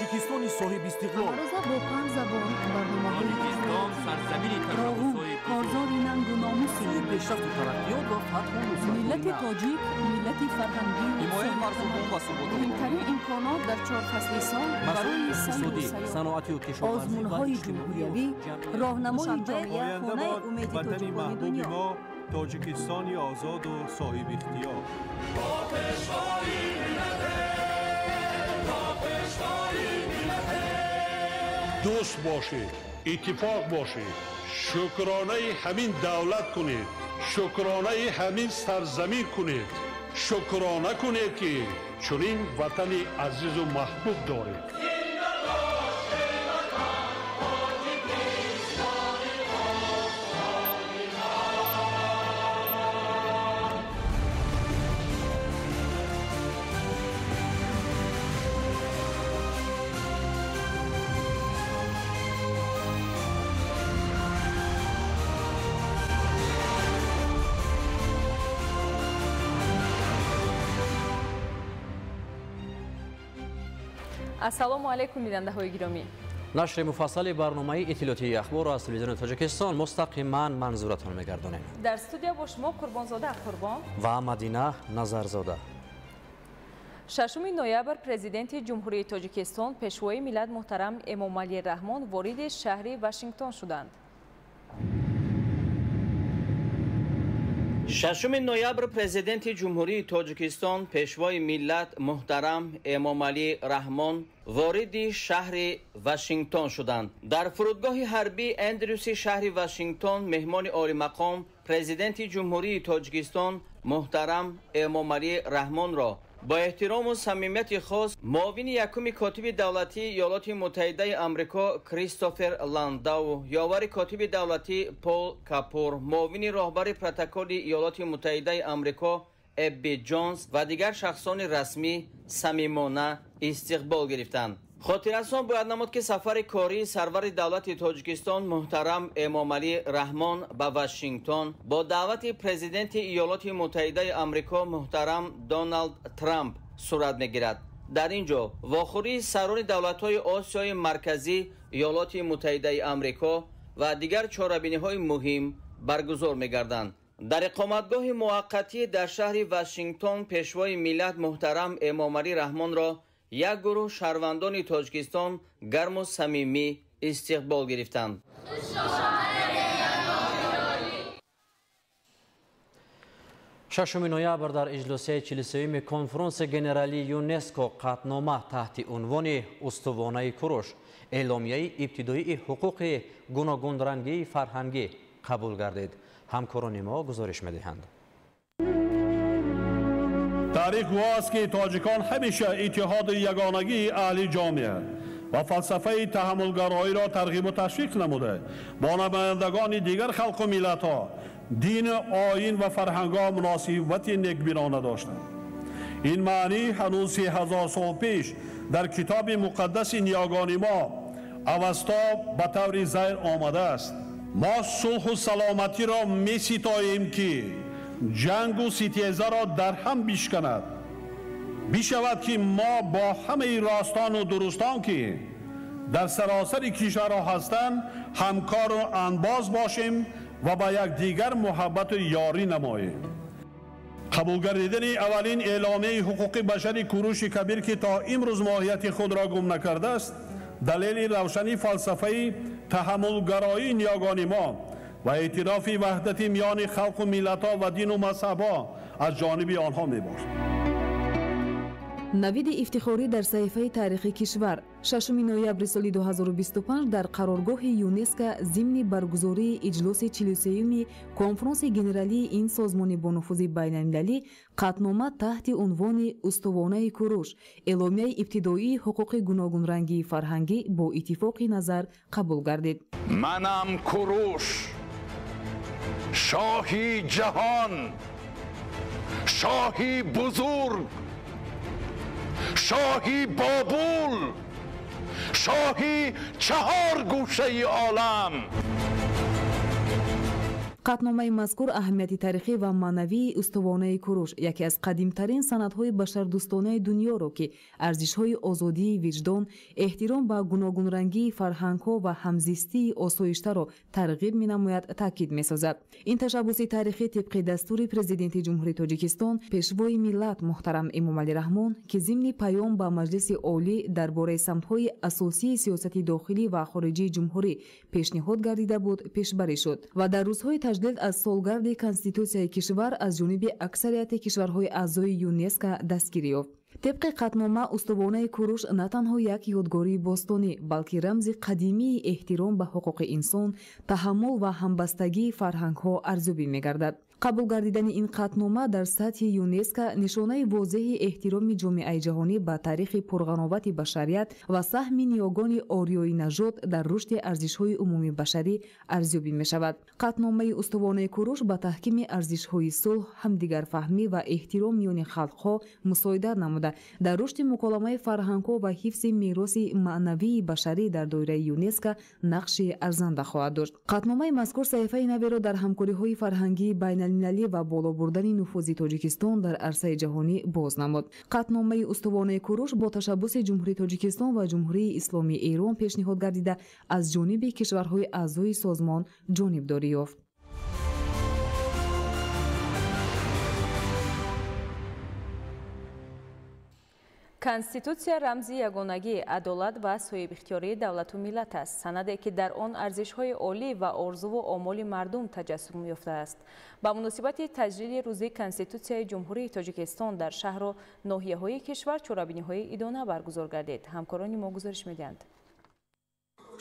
Тоҷикистони соҳибистиқлол. Ҳаррӯза бо 5 забон барномаҳои Тоҷикистон сарзамини Роғун, корзори нангу номуси сӯи пешрафту тараққиёт ва фатҳу нусрат. Миллати тоҷик, миллати фарҳангӣ, ҳимояи марзубон ва суботу муҳимтарин имконот дар 4 фасли сол барои иқтисодӣ, саноатию кишоварзӣ, озмунҳои ҷумҳуриявӣ, роҳнамои ҷомеа, хонаи умеди ватани тоҷикони маҳбуби дунё. мо, Тоҷикистони озоду соҳибихтиёр. Дӯст бошед, иттифоқ бошед, шукронаи ҳамин давлат кунед, шукронаи ҳамин сарзамин кунед, шукрона кунед, ки чунин ватани азизу маҳбуб доред. Ассалому алайкум, бинандаҳои гиромӣ. Нашри муфассали барномаи иттилоотии ахборро аз телевизиони Тоҷикистон мустақиман манзуратон мегардонем. Дар студия бо шумо Қурбонзода Қурбон ва Мадина Назарзода. 6 ноябр президенти Ҷумҳурии Тоҷикистон, пешвои миллат муҳтарам Эмомалӣ Раҳмон вориди шаҳри Вашингтон шуданд. 6 ноябр президенти Ҷумҳурии Тоҷикистон, пешвои миллат муҳтарам Эмомалӣ Раҳмон вориди шаҳри Вашингтон шуданд. Дар фурудгоҳи ҳарбии Эндрюси шаҳри Вашингтон меҳмони олимақом президенти Ҷумҳурии Тоҷикистон муҳтарам Эмомалӣ Раҳмонро бо эҳтирому самимияти хос муовини якуми котиби давлатии Иёлоти Муттаҳидаи Амрико Кристофер Ландау, ёвари котиби давлатӣ Пол Капур, муовини роҳбари протоколи Иёлоти Муттаҳидаи Амрико Эбби Ҷонс ва дигар шахсони расмӣ самимона истиқбол гирифтанд. Хотиррасон бояд намуд, ки сафари кории сарвари давлати Тоҷикистон муҳтарам Эмомалӣ Раҳмон ба Вашингтон бо даъвати президенти Иёлоти Муттаҳидаи Амрико муҳтарам Доналд Трамп сурат мегирад. Дар ин ҷо вохӯрии сарони давлатҳои Осиёи Марказӣ, Иёлоти Муттаҳидаи Амрико ва дигар чорабиниҳои муҳим баргузор мегарданд. Дар иқоматгоҳи муваққатӣ дар шаҳри Вашингтон пешвои миллат муҳтарам Эмомалӣ Раҳмонро як гурӯҳ шаҳрвандони Тоҷикистон гарму самимӣ истиқбол гирифтанд. 6 ноябр дар иҷлосияи 43-юми конфронси генералии ЮНЕСКО қатънома таҳти унвони «Устувонаи Куруш. Эъломияи ибтидоии ҳуқуқи гуногунрангии фарҳангӣ» қабул гардид. Ҳамкорони мо гузориш медиҳанд. Таърих гувоҳ аст, ки тоҷикон ҳамеша иттиҳоди ягонагии аҳли ҷомеа ва фалсафаи таҳаммулгароиро тарғибу ташвиқ намуда, бо намояндагони дигар халқу миллатҳо, дину оин ва фарҳангҳо муносибати некбинона доштанд. Ин маънӣ ҳанӯз 3000 сол пеш дар китоби муқаддаси ниёгони мо Авасто ба таври зайр омадааст. Мо сулҳу саломатиро меситоем, ки ҷангу ситезаро дар ҳам бишканад. Бишавад, ки мо бо ҳамаи ростону дурустон, ки дар саросари кишварҳо ҳастанд, ҳамкору анбоз бошем ва ба якдигар муҳаббату ёрӣ намоем. Қабул гардидани аввалин эъломияи ҳуқуқи башари Куруши Кабир, ки то имрӯз моҳияти худро гум накардааст, далели равшани фалсафаи таҳаммулгароии ниёгони мо ва эътирофи ваҳдати миёни халқу миллатҳо ва дину мазҳабҳо аз ҷониби онҳо мебошад. Навиди ифтихорӣ дар саҳифаи таърихи кишвар. 6 ноябри соли 2025 дар қароргоҳи ЮНЕСКО зимни баргузории иҷлоси 43-юми конфронси генералии ин созмони бонуфузи байналмилалӣ қатънома таҳти унвони «Устувонаи Куруш. Эъломияи ибтидоии ҳуқуқи гуногунрангии фарҳангӣ» бо иттифоқи назар қабул гардид. Манам Куруш, шоҳи ҷаҳон, шоҳи бузург, шоҳи Бобул, шоҳи чаҳор гӯшаи олам. Қатъномаи мазкур аҳамияти таърихӣ ва маънавии устувонаи Куруш, яке аз қадимтарин санадҳои башардӯстонаи дунёро, ки арзишҳои озодии виҷдон, эҳтиром ба гуногунрангии фарҳангҳо ва ҳамзистии осоиштаро тарғиб менамояд, таъкид месозад. Ин ташаббуси таърихӣ тибқи дастури Президенти Ҷумҳурии Тоҷикистон, Пешвои миллат муҳтарам Эмомалӣ Раҳмон, ки зимни паём ба Маҷлиси Олӣ дар бораи самтҳои асосии сиёсати дохилӣ ва хориҷии ҷумҳурӣ пешниҳод гардида буд, пешбарӣ шуд ва дар рӯзҳои таҷлил аз солгарди Конститутсияи кишвар аз ҷониби аксарияти кишварҳои аъзои ЮНЕСКО дастгирӣ ёфт. Тибқи қатънома, устувонаи Куруш на танҳо як ёдгории бостонӣ, балки рамзи қадимии эҳтиром ба ҳуқуқи инсон, таҳаммул ва ҳамбастагии фарҳангҳо арзёбӣ мегардад. Қабул гардидани ин қатънома дар сатҳи ЮНЕСКО нишонаи возеҳи эҳтироми ҷомеаи ҷаҳонӣ ба таърихи пурғановати башарият ва саҳми ниёгони ориёи нажод дар рушди арзишҳои умумибашарӣ арзёбӣ мешавад. Қатъномаи устувонаи Куруш ба таҳкими арзишҳои сулҳ, ҳамдигарфаҳмӣ ва эҳтиром миёни халқҳо мусоидат намуда, дар рушди муколамаи фарҳангҳо ва ҳифзи мероси маънавии башарӣ дар доираи ЮНЕСКО нақши арзанда хоҳад дошт. Қатъномаи мазкур саҳифаи наверо дар ҳамкориҳои фарҳангии байналмилалӣ ва боло бурдани нуфузи Тоҷикистон дар арсаи ҷаҳонӣ боз намуд. Қатъномаи устувонаи Куруш бо ташаббуси Ҷумҳурии Тоҷикистон ва Ҷумҳурии Исломии Эрон пешниҳод гардида, аз ҷониби кишварҳои аъзои созмон ҷонибдорӣ ёфт. Конститутсия рамзи ягонагӣ, адолат ва соҳибихтиёрии давлату миллат аст. Санаде, ки дар он арзишҳои олӣ ва орзуву омоли мардум таҷассум ёфтааст. Ба муносибати таҷлили рӯзи Конститутсияи Ҷумҳурии Тоҷикистон дар шаҳру ноҳияҳои кишвар чорабиниҳои идона баргузор гардид. Ҳамкорони мо гузориш медиҳанд.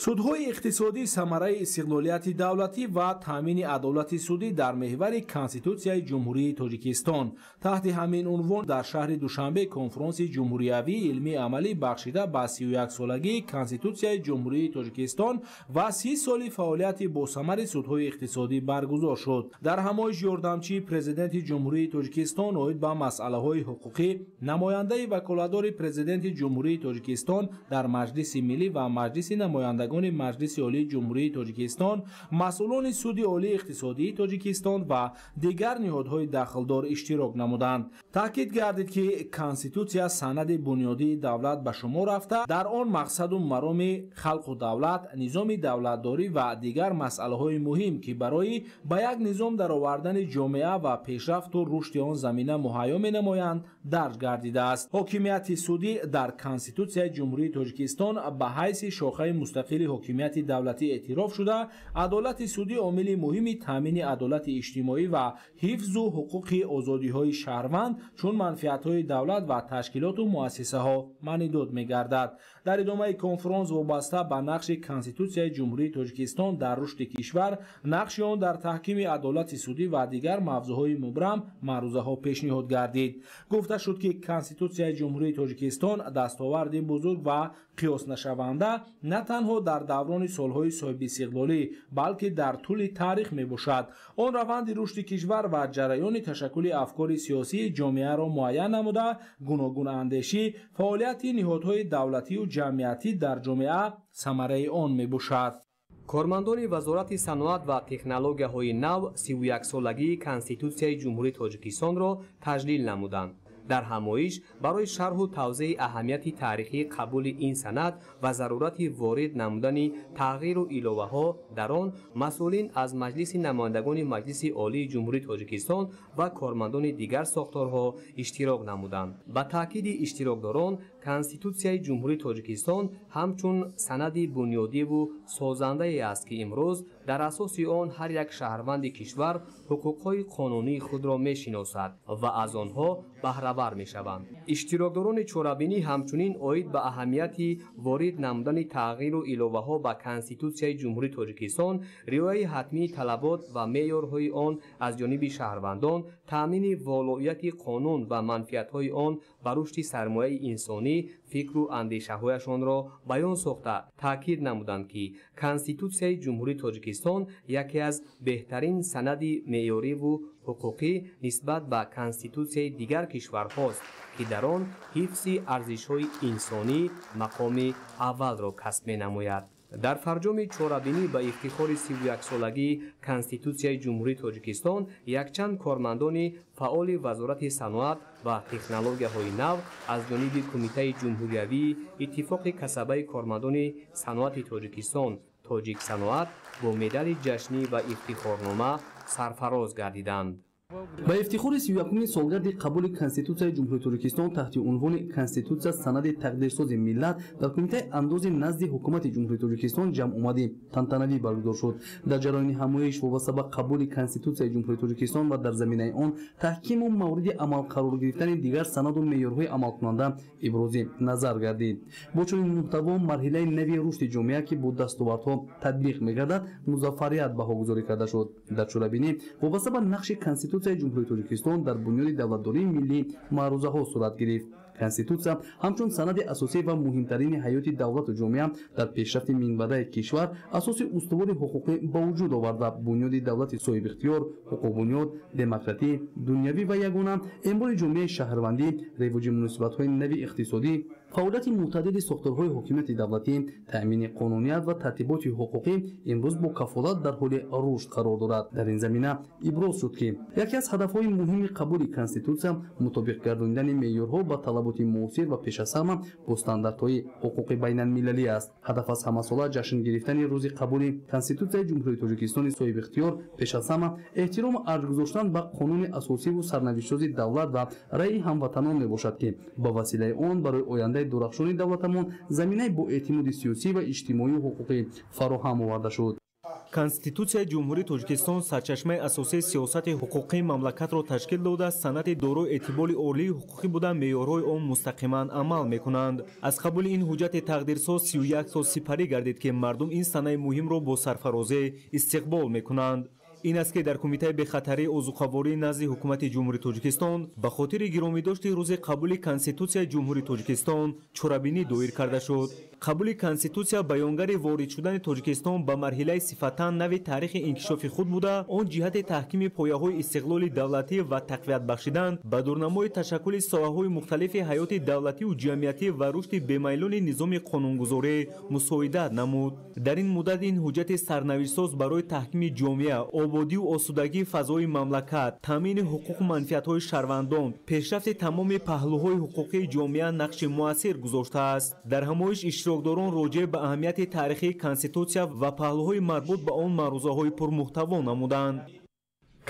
Судҳои иқтисодӣ самараи истиқлолияти давлатӣ ва таъмини адолати судӣ дар меҳвари Конститутсияи Ҷумҳурии Тоҷикистон. Таҳти ҳамин унвон дар шаҳри Душанбе конфронси ҷумҳуриявии илмии амалӣ бахшида ба 31-солагии Конститутсияи Ҷумҳурии Тоҷикистон ва 30 соли фаъолияти босамари судҳои иқтисодӣ баргузор шуд. Дар ҳамоиш ёрдамчии Президенти Ҷумҳурии Тоҷикистон оид ба масъалаҳои ҳуқуқӣ, намояндаи ваколатдори Президенти Ҷумҳурии Тоҷикистон дар Маҷлиси Миллӣ ва Маҷлиси намояндагони Маҷлиси Олии Ҷумҳурии Тоҷикистон, масъулони Суди Олии Иқтисодии Тоҷикистон ва дигар ниҳодҳои дахлдор иштирок намуданд. Таъкид гардид, ки Конститутсия санади бунёдии давлат ба шумор рафта, дар он мақсаду мароми халқу давлат, низоми давлатдорӣ ва дигар масъалаҳои муҳим, ки барои ба як низом даровардани ҷомеа ва пешрафту рушди он замина муҳайё менамоянд, дарҷ гардидааст. Ҳокимияти судӣ дар Конститутсияи Ҷумҳурии Тоҷикистон ба ҳайси шохаи мустақили ҳокимияти давлатӣ эътироф шуда, адолати судӣ омили муҳими таъмини адолати иҷтимоӣ ва ҳифзу ҳуқуқи озодиҳои шаҳрванд чун манфиатҳои давлат ва ташкилоту муассисаҳо маънидод мегардад. Дар идомаи конфронс вобаста ба нақши Конститутсияи Ҷумҳурии Тоҷикистон дар рушди кишвар, нақши он дар таҳкими адолати судӣ ва дигар мавзӯъҳои мубрам маърузаҳо пешниҳод гардид. Гуфта шуд, ки Конститутсияи Ҷумҳурии Тоҷикистон дастоварди бузург ва қиёснашаванда на танҳо дар даврони солҳои соҳибистиқлолӣ, балки дар тӯли таърих мебошад. Он раванди рушди кишвар ва ҷараёни ташаккули афкори сиёсии ҷомеаро муайян намуда, гуногунандешӣ, фаъолияти ниҳодҳои давлатию ҷамъиятӣ дар ҷомеа самараи он мебошад. Кормандони Вазорати саноат ва технологияҳои нав 31-солагии Конститутсияи Ҷумҳурии Тоҷикистонро таҷлил намуданд. Дар ҳамоиш барои шарҳу тавзеҳи аҳамияти таърихии қабули ин санад ва зарурати ворид намудани тағйиру иловаҳо дар он масъулин аз Маҷлиси намояндагони Маҷлиси Олии Ҷумҳурии Тоҷикистон ва кормандони дигар сохторҳо иштирок намуданд. Ба таъкиди иштирокдорон, Конститутсияи Ҷумҳурии Тоҷикистон ҳамчун санади бунёдиву созандае аст, ки имрӯз дар асоси он ҳар як шаҳрванди кишвар ҳуқуқҳои қонунии худро мешиносад ва аз онҳо баҳравар мешаванд. Иштирокдорони чорабинӣ ҳамчунин оид ба аҳамияти ворид намудани тағйиру иловаҳо ба Конститутсияи Ҷумҳурии Тоҷикистон, риояи ҳатмии талабот ва меъёрҳои он аз ҷониби шаҳрвандон, таъмини волоияти қонун ва манфиатҳои он ба рушди сармояи инсонӣ фикру андешаҳояшонро баён сохта, таъкид намуданд, ки Конститутсияи Ҷумҳурии Тоҷикистон яке аз беҳтарин санади меъёриву ҳуқуқӣ нисбат ба конститутсияи дигар кишварҳост, ки дар он ҳифзи арзишҳои инсонӣ мақоми аввалро касб менамояд. Дар фарҷоми чорабинӣ ба ифтихори 31-солагии Конститутсияи Ҷумҳурии Тоҷикистон якчанд кормандони фаъоли Вазорати саноат ва технологияҳои нав аз ҷониби Кумитаи Ҷумҳуриявии Иттифоқи касабаи кормандони саноати Тоҷикистон Тоҷиксаноат бо медали ҷашнӣ ва ифтихорнома сарфароз гардиданд. Ба ифтихори 31-уми солгарди қабули Конститутсияи Ҷумҳурии Тоҷикистон таҳти унвони Конститутсия санади тақдирсози миллат дар Кумитаи андози назди Ҳукумати Ҷумҳурии Тоҷикистон ҷамъомадӣ тантанавӣ баргузор шуд. Дар ҷараёни ҳамоиш вобаста ба қабули Конститутсияи Ҷумҳурии Тоҷикистон ва дар заминаи он таҳкиму мавриди амал қарор гирифтани дигар санаду меъёрҳои амалкунанда ибрози назар гардид. Бо чунин муҳтаво марҳилаи нави рушди ҷомеа, ки бо дастовардҳо татбиқ мегардад, музаффарият баҳогузорӣ карда шуд. Дар чорабинӣ вобаста ба нақши Конститутсияи Ҷумҳурии Тоҷикистон дар бунёди давлатдории миллӣ маърузаҳо сурат гирифт. Конститутсия ҳамчун санади асосӣ ва муҳимтарини ҳаёти давлату ҷомеа дар пешрафти минбаъдаи кишвар асоси устувори ҳуқуқӣ ба вуҷуд оварда, бунёди давлати соҳибихтиёр, ҳуқуқбунёд, демократӣ, дунявӣ ва ягона, эмбори ҷомеаи шаҳрвандӣ, ревуҷи муносибатҳои нави иқтисодӣ, фаъолияти мӯътадили сохторҳои ҳокимияти давлатӣ, таъмини қонуният ва тартиботи ҳуқуқӣ имрӯз бо кафолат дар ҳоли рушд қарор дорад. Дар ин замина иброз шуд, ки яке аз ҳадафҳои муҳими қабули Конститутсия мутобиқ гардонидани меъёрҳо ба талаботи муосир ва пеш аз ҳама бо стандартҳои ҳуқуқи байналмилалӣ аст. Ҳадаф аз ҳамасола ҷашн гирифтани рӯзи қабули Конститутсияи Ҷумҳурии Тоҷикистони соҳибихтиёр пеш аз ҳама эҳтирому арҷ гузоштан ба қонуни асосиву сарнавиштсози давлат ва раъи ҳамватанон мебошад, ки ба василаи он барои ояндаи дурахшони давлатамон заминаи боэътимоди сиёсӣ ва иҷтимоию ҳуқуқӣ фароҳам оварда шуд. Конститутсияи Ҷумҳурии Тоҷикистон сарчашмаи асосии сиёсати ҳуқуқии мамлакатро ташкил дода, санади дорои эътибори олии ҳуқуқӣ буда, меъёрҳои он мустақиман амал мекунанд. Аз қабули ин ҳуҷҷати тақдирсоз 31 сол сипарӣ гардид, ки мардум ин санаи муҳимро бо сарфарозӣ истиқбол мекунанд. Ин аст, ки дар Кумитаи бехатарии озуқаворӣ назди Ҳукумати Ҷумҳурии Тоҷикистон ба хотири гиромидошти рӯзи қабули Конститутсияи Ҷумҳурии Тоҷикистон чорабинӣ доир карда шуд. Қабули Конститутсия баёнгари ворид шудани Тоҷикистон ба марҳилаи сифатан нави таърихи инкишофи худ буда, он ҷиҳати таҳкими пояҳои истиқлоли давлатӣ ва тақвият бахшидан ба дурнамои ташаккули соҳаҳои мухталифи ҳаёти давлативу ҷамъиятӣ ва рушди бемайлони низоми қонунгузорӣ мусоидат намуд. Дар ин муддат ин ҳуҷҷати сарнавиштсоз барои таҳкими ҷомеа, ободию осудагии фазои мамлакат, таъмини ҳуқуқу манфиатҳои шаҳрвандон, пешрафти тамоми паҳлӯҳои ҳуқуқии ҷомеа нақши муассир гузоштааст. Дар ҳамоиш иштирокдорон роҷеъ ба аҳамияти таърихии Конститутсия ва паҳлӯҳои марбут ба он маърузаҳои пурмуҳтаво намуданд.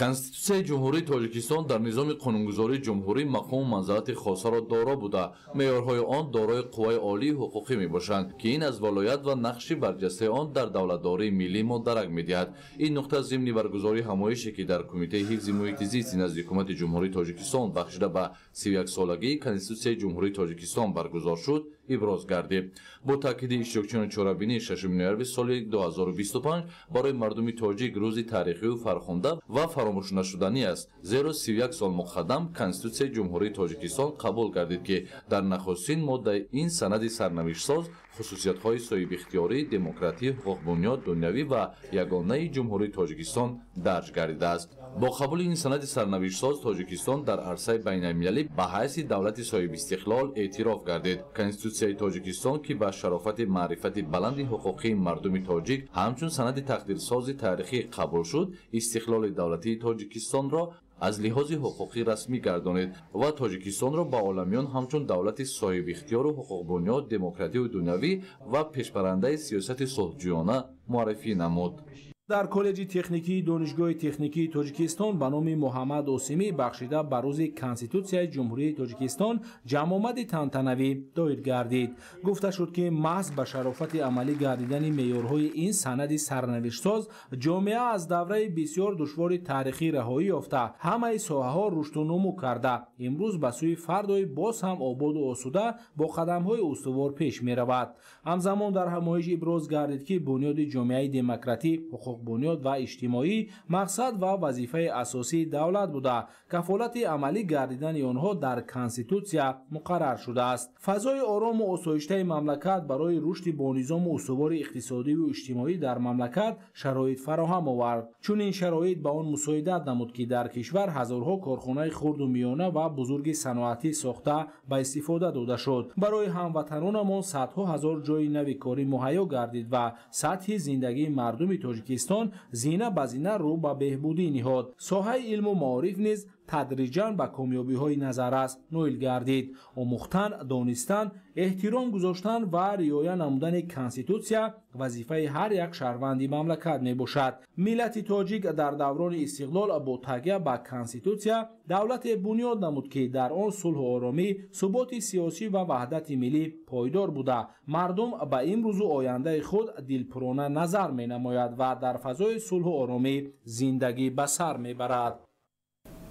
Конститутсияи Ҷумҳурии Тоҷикистон дар низоми қонунгузории ҷумҳурӣ мақому манзалати хосаро доро буда, меъёрҳои он дорои қувваи олии ҳуқуқӣ мебошанд, ки ин аз валоят ва нақши барҷастаи он дар давлатдории миллӣ мо дарак медиҳад. Ин нуқта зимни баргузории ҳамоише, ки дар Кумитаи ҳифзи муҳити зисти назди Ҳукумати Ҷумҳурии Тоҷикистон бахшида ба 31-солагии Конститутсияи Ҷумҳурии Тоҷикистон баргузор шуд, иброз гардид. Бо таъкиди иштирокчиёни чорабинӣ, 6 ноябри соли 2025 барои мардуми тоҷик рӯзи таърихию фархунда ва фаромӯшнашуданӣ аст, зеро 31 сол муқаддам Конститутсияи Ҷумҳурии Тоҷикистон қабул гардид, ки дар нахустин моддаи ин санади сарнавиштсоз хусусиятҳои соҳибихтиёрӣ, демократӣ, ҳуқуқбунёд, дунявӣ ва ягонаи Ҷумҳурии Тоҷикистон дарҷ гардидааст. Бо қабули ин санади сарнавиштсоз Тоҷикистон дар арсаи байналмилалӣ ба ҳайси давлати соҳибистиқлол эътироф гардид. Конститутсияи Тоҷикистон, ки ба шарофати маърифати баланди ҳуқуқии мардуми тоҷик ҳамчун санади тақдирсози таърихӣ қабул шуд, истиқлоли давлатии Тоҷикистонро аз лиҳози ҳуқуқӣ расмӣ гардонид ва Тоҷикистонро ба оламиён ҳамчун давлати соҳибихтиёру ҳуқуқбунёд, демократию дунявӣ ва пешбарандаи сиёсати сулҳҷӯёна муаррифӣ намуд. Дар Коллеҷи техникии Донишгоҳи техникии Тоҷикистон ба номи Муҳаммад Осимӣ бахшида ба рӯзи Конститутсияи Ҷумҳурии Тоҷикистон ҷамъомади тантанавӣ доир гардид. Гуфта шуд, ки маҳз ба шарофати амалӣ гардидани меъёрҳои ин санади сарнавиштсоз ҷомеа аз давраи бисёр душвори таърихӣ раҳоӣ ёфта, ҳамаи соҳаҳо рушду нумӯ карда, имрӯз ба сӯи фардои боз ҳам ободу осуда бо қадамҳои устувор пеш меравад. Ҳамзамон дар ҳамоиш иброз гардид, ки бунёди ҷомеаи демократӣ, ҳуқуқ ҳуқуқбунёд ва иҷтимоӣ мақсад ва вазифаи асосии давлат буда, кафолати амалӣ гардидани онҳо дар Конститутсия муқаррар шудааст. Фазои орому осоиштаи мамлакат барои рушди бонизому устувори иқтисодиву иҷтимоӣ дар мамлакат шароит фароҳам овард. Чунин шароит ба он мусоидат намуд, ки дар кишвар ҳазорҳо корхонаи хурду миёна ва бузурги саноатӣ сохта ба истифода дода шуд. Барои ҳамватанонамон садҳо ҳазор ҷойи нави корӣ муҳайё гардид ва сатҳи зиндагии мардуми Тоҷикистон зина ба зина рӯ ба беҳбудӣ ниҳод. Соҳаи илму маориф низ тадриҷан ба комёбиҳои назаррас ноил гардид. Омӯхтан, донистан, эҳтиром гузоштан ва риоя намудани Конститутсия вазифаи ҳар як шаҳрванди мамлакат мебошад. Миллати тоҷик дар даврони истиқлол бо такя ба Конститутсия давлате бунёд намуд, ки дар он сулҳу оромӣ, суботи сиёсӣ ва ваҳдати миллӣ пойдор буда, мардум ба имрӯзу ояндаи худ дилпурона назар менамояд ва дар фазои сулҳу оромӣ зиндагӣ ба сар мебарад.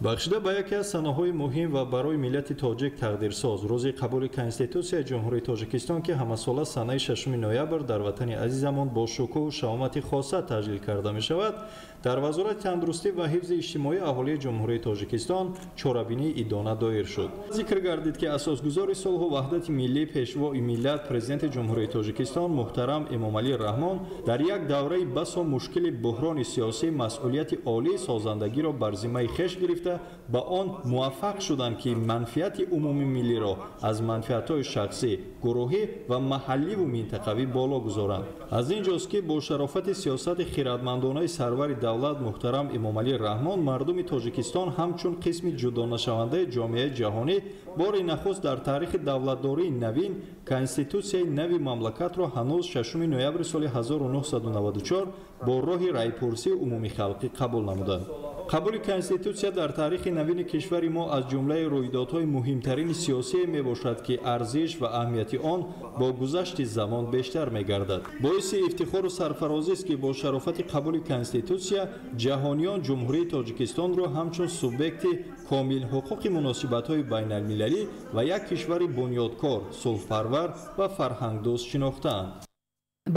Бахшида ба яке аз санаҳои муҳим ва барои миллати тоҷик тақдирсоз, рӯзи қабули Конститутсияи Ҷумҳурии Тоҷикистон, ки ҳамасола санаи 6 ноябр дар ватани азизамон бо шукӯҳу шаҳомати хоса таҷлил карда мешавад, дар Вазорати тандурустӣ ва ҳифзи иҷтимоии аҳолии Ҷумҳурии Тоҷикистон чорабинии идона доир шуд. Зикр гардид, ки асосгузори сулҳу ваҳдати миллӣ, пешвои миллат, Президенти Ҷумҳурии Тоҷикистон муҳтарам Эмомалӣ Раҳмон дар як давраи басо мушкили буҳрони сиёсӣ масъулияти олии созандагиро бар зиммаи хеш гирифта ба он муваффақ шуданд, ки манфиати умумимиллиро аз манфиатҳои шахсӣ, гурӯҳӣ ва маҳалливу минтақавӣ боло гузоранд. Аз ин ҷост, ки бо шарофати сиёсати хиратмандонаи сарвари давлат муҳтарам Эмомалӣ Раҳмон мардуми Тоҷикистон ҳамчун қисми ҷудонашавандаи ҷомеаи ҷаҳонӣ бори нахуст дар таърихи давлатдории навин Конститутсияи нави мамлакатро ҳанӯз 6 ноябри соли 1994 бо роҳи райпурсии умумихалқӣ қабул намуданд. Қабули Конститутсия дар таърихи навини кишвари мо аз ҷумлаи рӯйдодҳои муҳимтарини сиёсие мебошад, ки арзиш ва аҳамияти он бо гузашти замон бештар мегардад. Боиси ифтихору сарфарозист, ки бо шарофати қабули Конститутсия ҷаҳониён Ҷумҳурии Тоҷикистонро ҳамчун субъекти комилҳуқуқи муносибатҳои байналмилалӣ ва як кишвари бунёдкор, сулҳпарвар ва фарҳангдӯст шинохтаанд.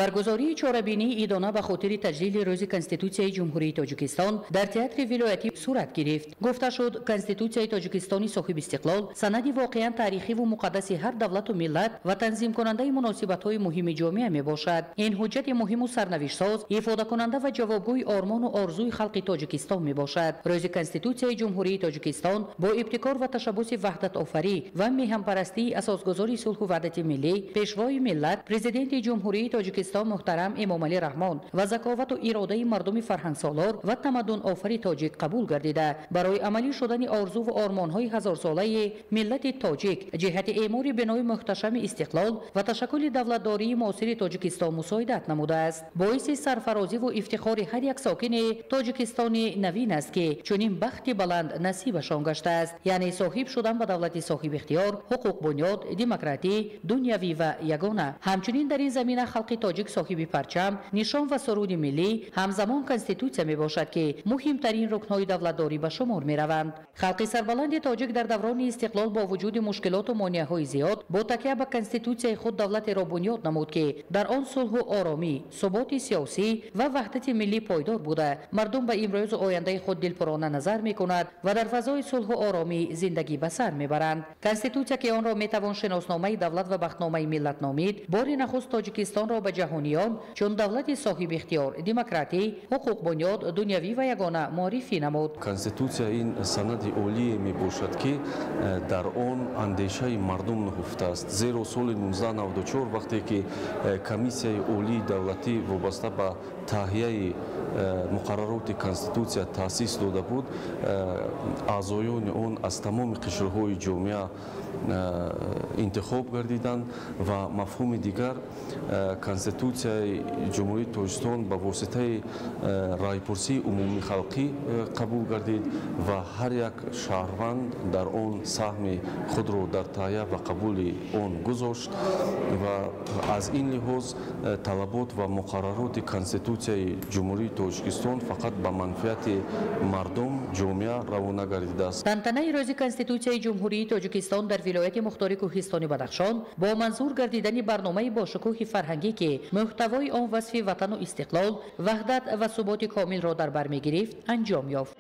Баргузории чорабинии идона ба хотири таҷлили рӯзи Конститутсияи Ҷумҳурии Тоҷикистон дар театри вилоятӣ сурат гирифт. Гуфта шуд, Конститутсияи Тоҷикистони соҳибистиқлол санади воқеан таърихиву муқаддаси ҳар давлату миллат ва танзимкунандаи муносибатҳои муҳими ҷомеа мебошад. Ин ҳуҷҷати муҳиму сарнавиштсоз, ифодакунанда ва ҷавобгӯи ормону орзуи халқи Тоҷикистон мебошад. Рӯзи Конститутсияи Ҷумҳурии Тоҷикистон бо ибтикор ва ташаббуси ваҳдатофарӣ ва меҳанпарастии асосгузори сулҳу ваҳдати миллӣ, пешвои миллат, Президенти Ҷумҳурии Тоҷикистон муҳтарам Эмомалӣ Раҳмон ва заковату иродаи мардуми фарҳангсолор ва тамаддунофари тоҷик қабул гардида, барои амалӣ шудани орзуву ормонҳои ҳазорсолаи миллати тоҷик ҷиҳати эъмори бинои муҳташами истиқлол ва ташаккули давлатдории муосири Тоҷикистон мусоидат намудааст. Боиси сарфарозиву ифтихори ҳар як сокини Тоҷикистони навин аст, ки чунин бахти баланд насибашон гаштааст, яъне соҳиб шудан ба давлати соҳибихтиёр, ҳуқуқбунёд, демократӣ, дунявӣ ва ягона. Ҳамчунин дар ин замина халқи тоҷик соҳиби парчам, нишон ва суруди миллӣ, ҳамзамон Конститутсия мебошад, ки муҳимтарин рукнҳои давлатдорӣ ба шумор мераванд. Халқи сарбаланди тоҷик дар даврони истиқлол бо вуҷуди мушкилоту монеаҳои зиёд бо такя ба Конститутсияи худ давлатеро бунёд намуд, ки дар он сулҳу оромӣ, суботи сиёсӣ ва ваҳдати миллӣ пойдор буда, мардум ба имрӯзу ояндаи худ дилпурона назар мекунад ва дар фазои сулҳу оромӣ зиндагӣ ба сар мебаранд. Конститутсия, ки онро метавон шиносномаи давлат ва бахтномаи миллат номид, бори нахуст Тоҷикистонро ба ҷаҳониён чун давлати соҳибихтиёр, демократӣ, ҳуқуқбунёд, дунявӣ ва ягона муаррифӣ намуд. Конститутсия ин санади олие мебошад, ки дар он андешаи мардум нуҳуфтааст. Зеро соли 1994 вақте ки Комиссияи олии давлатӣ вобаста ба таҳияи муқаррароти Конститутсия таъсис дода буд, аъзоёни он аз тамоми қишрҳои ҷомеа интихоб гардиданд ва мафҳуми дигар Конститутсияи Ҷумҳурии Тоҷикистон ба воситаи райпурсии умумихалқӣ қабул гардид ва ҳар як шаҳрванд дар он саҳми худро дар таҳия ва қабули он гузошт ва аз ин лиҳоз талабот ва муқаррароти Конститутсияи Ҷумҳурии Тоҷикистон фақат ба манфиати мардум, ҷомеа равона гардидааст. Тантанаи рӯзи Конститутсияи Ҷумҳурии Тоҷикистон дар вилояти мухтори Кӯҳистони Кӯҳистони Бадахшон бо манзур гардидани барномаи бошукӯҳи фарҳангӣ, ки муҳтавои он васфи ватану истиқлол, ваҳдат ва суботи комилро дар бар мегирифт, анҷом ёфт.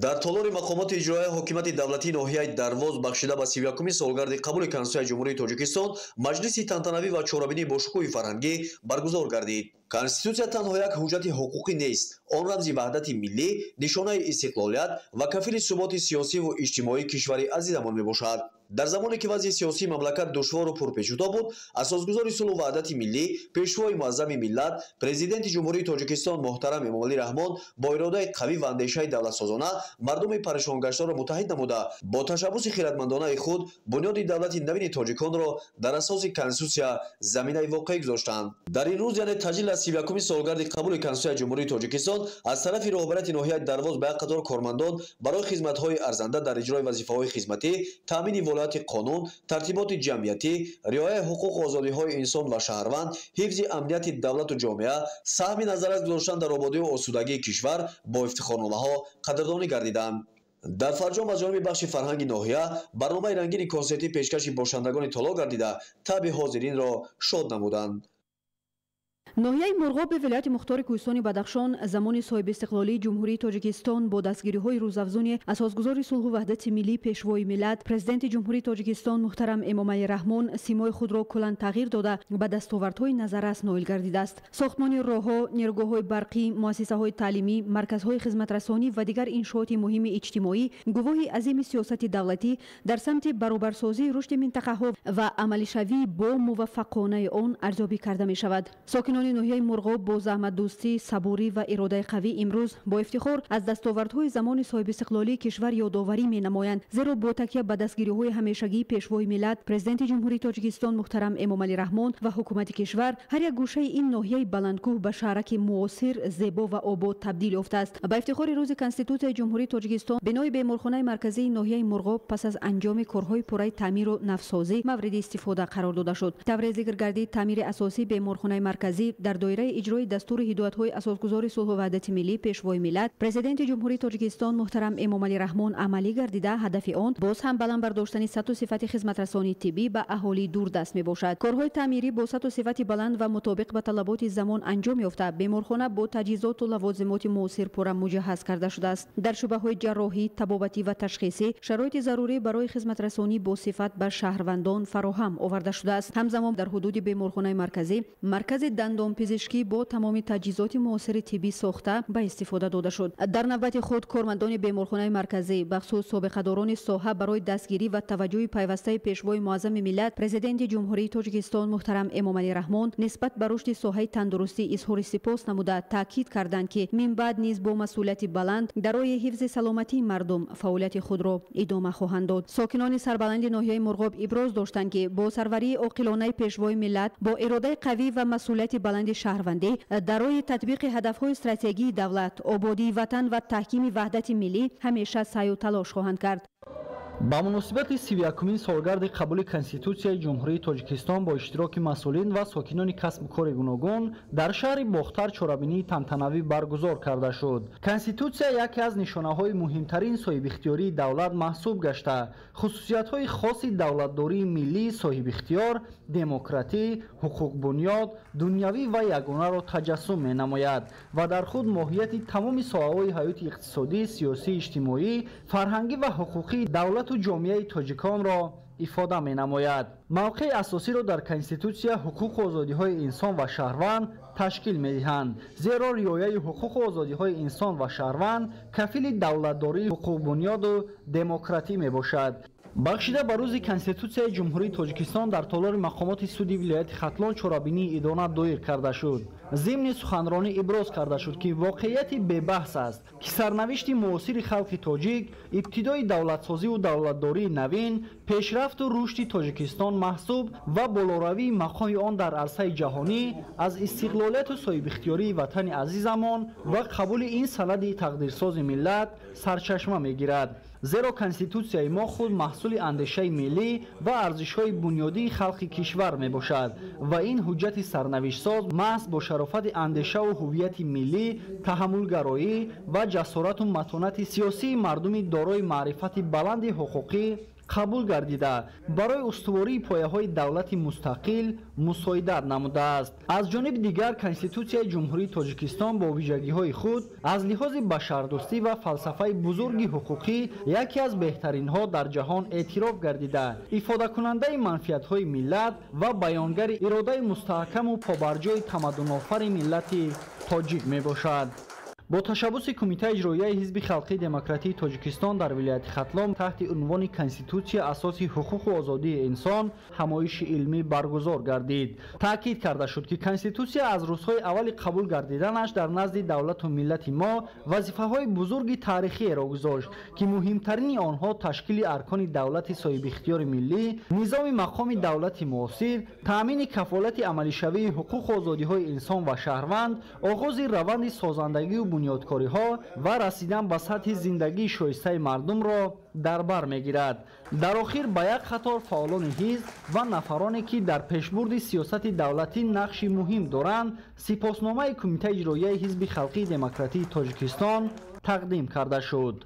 Дар толори мақомоти иҷроияи ҳокимияти давлатии ноҳияи Дарвоз бахшида ба 31-уми солгарди қабули Конститутсияи Ҷумҳурии Тоҷикистон маҷлиси тантанавӣ ва чорабинии бошукӯҳи фарҳангӣ баргузор гардид. Конститутсия танҳо як ҳуҷҷати ҳуқуқӣ нест, он рамзи ваҳдати миллӣ, нишонаи истиқлолият ва кафили суботи сиёсиву иҷтимоии кишвари азизамон мебошад. Дар замоне ки вазъи сиёсии мамлакат душвору пурпечутоб буд, асосгузори сулҳу ваҳдати миллӣ, пешвои муаззами миллат, Президенти Ҷумҳурии Тоҷикистон муҳтарам Эмомалӣ Раҳмон бо иродаи қавӣ ва андешаи давлатсозона мардуми парешонгаштаро муттаҳид намуда, бо ташаббуси хиратмандонаи худ бунёди давлати навини тоҷиконро дар асоси Конститутсия заминаи воқеӣ гузоштанд. Дар ин рӯз, яъне таҷлил аз 31-уми солгарди қабули Конститутсияи Ҷумҳурии Тоҷикистон, аз тарафи роҳбарияти ноҳияи Дарвоз ба як қатор кормандон барои хизматҳои арзанда дар иҷрои вазифаҳои хизматӣ, таъмини вилояти қонун, тартиботи ҷамъиятӣ, риояи ҳуқуқу озодиҳои инсон ва шаҳрванд, ҳифзи амнияти давлату ҷомеа, саҳми назаррас гузоштан дар ободию осудагии кишвар бо ифтихорномаҳо қадрдонӣ гардиданд. Дар фарҷом аз ҷониби бахши фарҳанги ноҳия барномаи рангини консертӣ пешкаши бошандагони толор гардида, таъби ҳозиринро шод намуданд. Ноҳияи Мурғоби вилояти мухтори Кӯҳистони Бадахшон замони соҳибистиқлолии Ҷумҳурии Тоҷикистон бо дастгириҳои рӯзафзуни асосгузори сулҳу ваҳдати миллӣ, пешвои миллат, Президенти Ҷумҳурии Тоҷикистон муҳтарам Эмомалӣ Раҳмон симои худро куллан тағйир дода, ба дастовардҳои назаррас ноил гардидааст. Сохтмони роҳҳо, нерӯгоҳҳои барқӣ, муассисаҳои таълимӣ, марказҳои хизматрасонӣ ва дигар иншооти муҳими иҷтимоӣ гувоҳи азими сиёсати давлатӣ дар самти баробарсозии рушди минтақаҳо ва амалишавии бо муваффақонаи он арзёбӣ карда мешавад. Сокинони ноҳияи Мурғоб бо заҳматдӯстӣ, сабурӣ ва иродаи қавӣ имрӯз бо ифтихор аз дастовардҳои замони соҳибистиқлолии кишвар ёдоварӣ менамоянд, зеро бо такя ба дастгириҳои ҳамешагии пешвои миллат, Президенти Ҷумҳурии Тоҷикистон муҳтарам Эмомалӣ Раҳмон ва ҳукумати кишвар, ҳар як гӯшаи ин ноҳияи баландкӯҳ ба шаҳраки муосир, зебо ва обод табдил ёфтааст. Ба ифтихори рӯзи Конститутсияи Ҷумҳурии Тоҷикистон бинои беморхонаи марказии ноҳияи Мурғоб пас аз анҷоми корҳои пурраи таъмиру навсозӣ мавриди истифода қарор дода шуд. Тавре зикр гардид, таъмири асосии беморхонаи марказӣ дар доираи иҷрои дастури ҳидоятҳои асосгузори сулҳу ваҳдати миллӣ, пешвои миллат, Президенти Ҷумҳурии Тоҷикистон муҳтарам Эмомалӣ Раҳмон амалӣ гардида, ҳадафи он боз ҳам баланд бардоштани сатҳу сифати хизматрасонии тиббӣ ба аҳолии дурдаст мебошад. Корҳои таъмирӣ бо сатҳу сифати баланд ва мутобиқ ба талаботи замон анҷом ёфта, беморхона бо таҷҳизоту лавозимоти муосир пурра муҷаҳҳаз карда шудааст. Дар шӯъбаҳои ҷарроҳӣ, табобатӣ ва ташхисӣ шароити зарурӣ барои хизматрасонӣ бо сифат ба шаҳрвандон фароҳам оварда шудааст. Ҳамзамон дар ҳудуди беморхонаи марказӣ маркази дандонпизишкӣ бо тамоми таҷҳизоти муосири тиббӣ сохта ба истифода дода шуд. Дар навбати худ кормандони беморхонаи марказӣ, бахусус собиқадорони соҳа, барои дастгирӣ ва таваҷҷӯҳи пайвастаи пешвои муаззами миллат, Президенти Ҷумҳурии Тоҷикистон муҳтарам Эмомалӣ Раҳмон нисбат ба рушди соҳаи тандурустӣ изҳори сипос намуда, таъкид карданд, ки минбаъд низ бо масъулияти баланд дар роҳи ҳифзи саломатии мардум фаъолияти худро идома хоҳанд дод. Сокинони сарбаланди ноҳияи Мурғоб иброз доштанд, ки бо сарварии оқилонаи пешвои миллат, бо иродаи қавӣ ва масъулияти баланди шаҳрвандӣ дар роҳи татбиқи ҳадафҳои стратегии давлат, ободии ватан ва таҳкими ваҳдати миллӣ ҳамеша саъю талош хоҳанд кард. Ба муносибати 31-умин солгарди қабули Конститутсияи Ҷумҳурии Тоҷикистон бо иштироки масъулин ва сокинони касбу кори гуногун дар шаҳри Бохтар чорабинии тантанавӣ баргузор карда шуд. Конститутсия яке аз нишонаҳои муҳимтарин соҳибихтиёрии давлат маҳсуб гашта, хусусиятҳои хоси давлатдории миллии соҳибихтиёр, демократӣ, ҳуқуқбунёд, дунявӣ ва ягонаро таҷассум менамояд ва дар худ моҳияти тамоми соҳаҳои ҳаёти иқтисодӣ, сиёсӣ, иҷтимоӣ, фарҳангӣ ва ҳуқуқии давлату ҷомеаи тоҷиконро ифода менамояд. Мавқеи асосиро дар Конститутсия ҳуқуқу озодиҳои инсон ва шаҳрванд ташкил медиҳанд, зеро риояи ҳуқуқу озодиҳои инсон ва шаҳрванд кафили давлатдории ҳуқуқбунёду демократӣ мебошад. Бахшида ба рӯзи Конститутсияи Ҷумҳурии Тоҷикистон дар толори мақомоти суди вилояти Хатлон чорабинии идона доир карда шуд. Зимни суханронӣ иброз карда шуд, ки воқеияти бебаҳс аст, ки сарнавишти муосири халқи тоҷик, ибтидои давлатсозиву давлатдории навин, пешрафту рушди Тоҷикистон маҳсуб ва болоравии мақоми он дар арсаи ҷаҳонӣ аз истиқлолияту соҳибихтиёрии ватани азизамон ва қабули ин санади тақдирсози миллат сарчашма мегирад. Зеро Конститутсияи мо худ маҳсули андешаи миллӣ ва арзишҳои бунёдии халқи кишвар мебошад ва ин ҳуҷҷати сарнавиштсоз маҳз бо шарофати андешаву ҳуввияти миллӣ, таҳаммулгароӣ ва ҷасорату матонати сиёсии мардуми дорои маърифати баланди ҳуқуқӣ қабул гардида, барои устувории пояҳои давлати мустақил мусоидат намудааст. Аз ҷониби дигар, Конститутсияи Ҷумҳурии Тоҷикистон бо вижагиҳои худ аз лиҳози башардӯстӣ ва фалсафаи бузурги ҳуқуқӣ яке аз беҳтаринҳо дар ҷаҳон эътироф гардида, ифодакунандаи манфиатҳои миллат ва баёнгари иродаи мустаҳкаму побарҷои тамаддунофари миллати тоҷик мебошад. Бо ташаббуси Кумитаи иҷроияи Ҳизби халқии демократии Тоҷикистон дар вилояти Хатлон таҳти унвони «Конститутсия асоси ҳуқуқу озодии инсон» ҳамоиши илмӣ баргузор гардид. Таъкид карда шуд, ки Конститутсия аз рӯзҳои аввали қабул гардиданаш дар назди давлату миллати мо вазифаҳои бузурги таърихиеро гузошт, ки муҳимтарини онҳо ташкили аркони давлати соҳибихтиёри миллӣ, низоми мақоми давлати муосир, таъмини кафолати амалишавии ҳуқуқу озодиҳои инсон ва шаҳрванд, оғози раванди созандагию бунёдкориҳо ва расидан ба сатҳи зиндагии шоистаи мардумро дар бар мегирад. Дар охир ба як қатор фаъолони ҳизб ва нафароне, ки дар пешбурди сиёсати давлатӣ нақши муҳим доранд, сипосномаи Кумитаи иҷроияи Ҳизби халқии демократии Тоҷикистон тақдим карда шуд.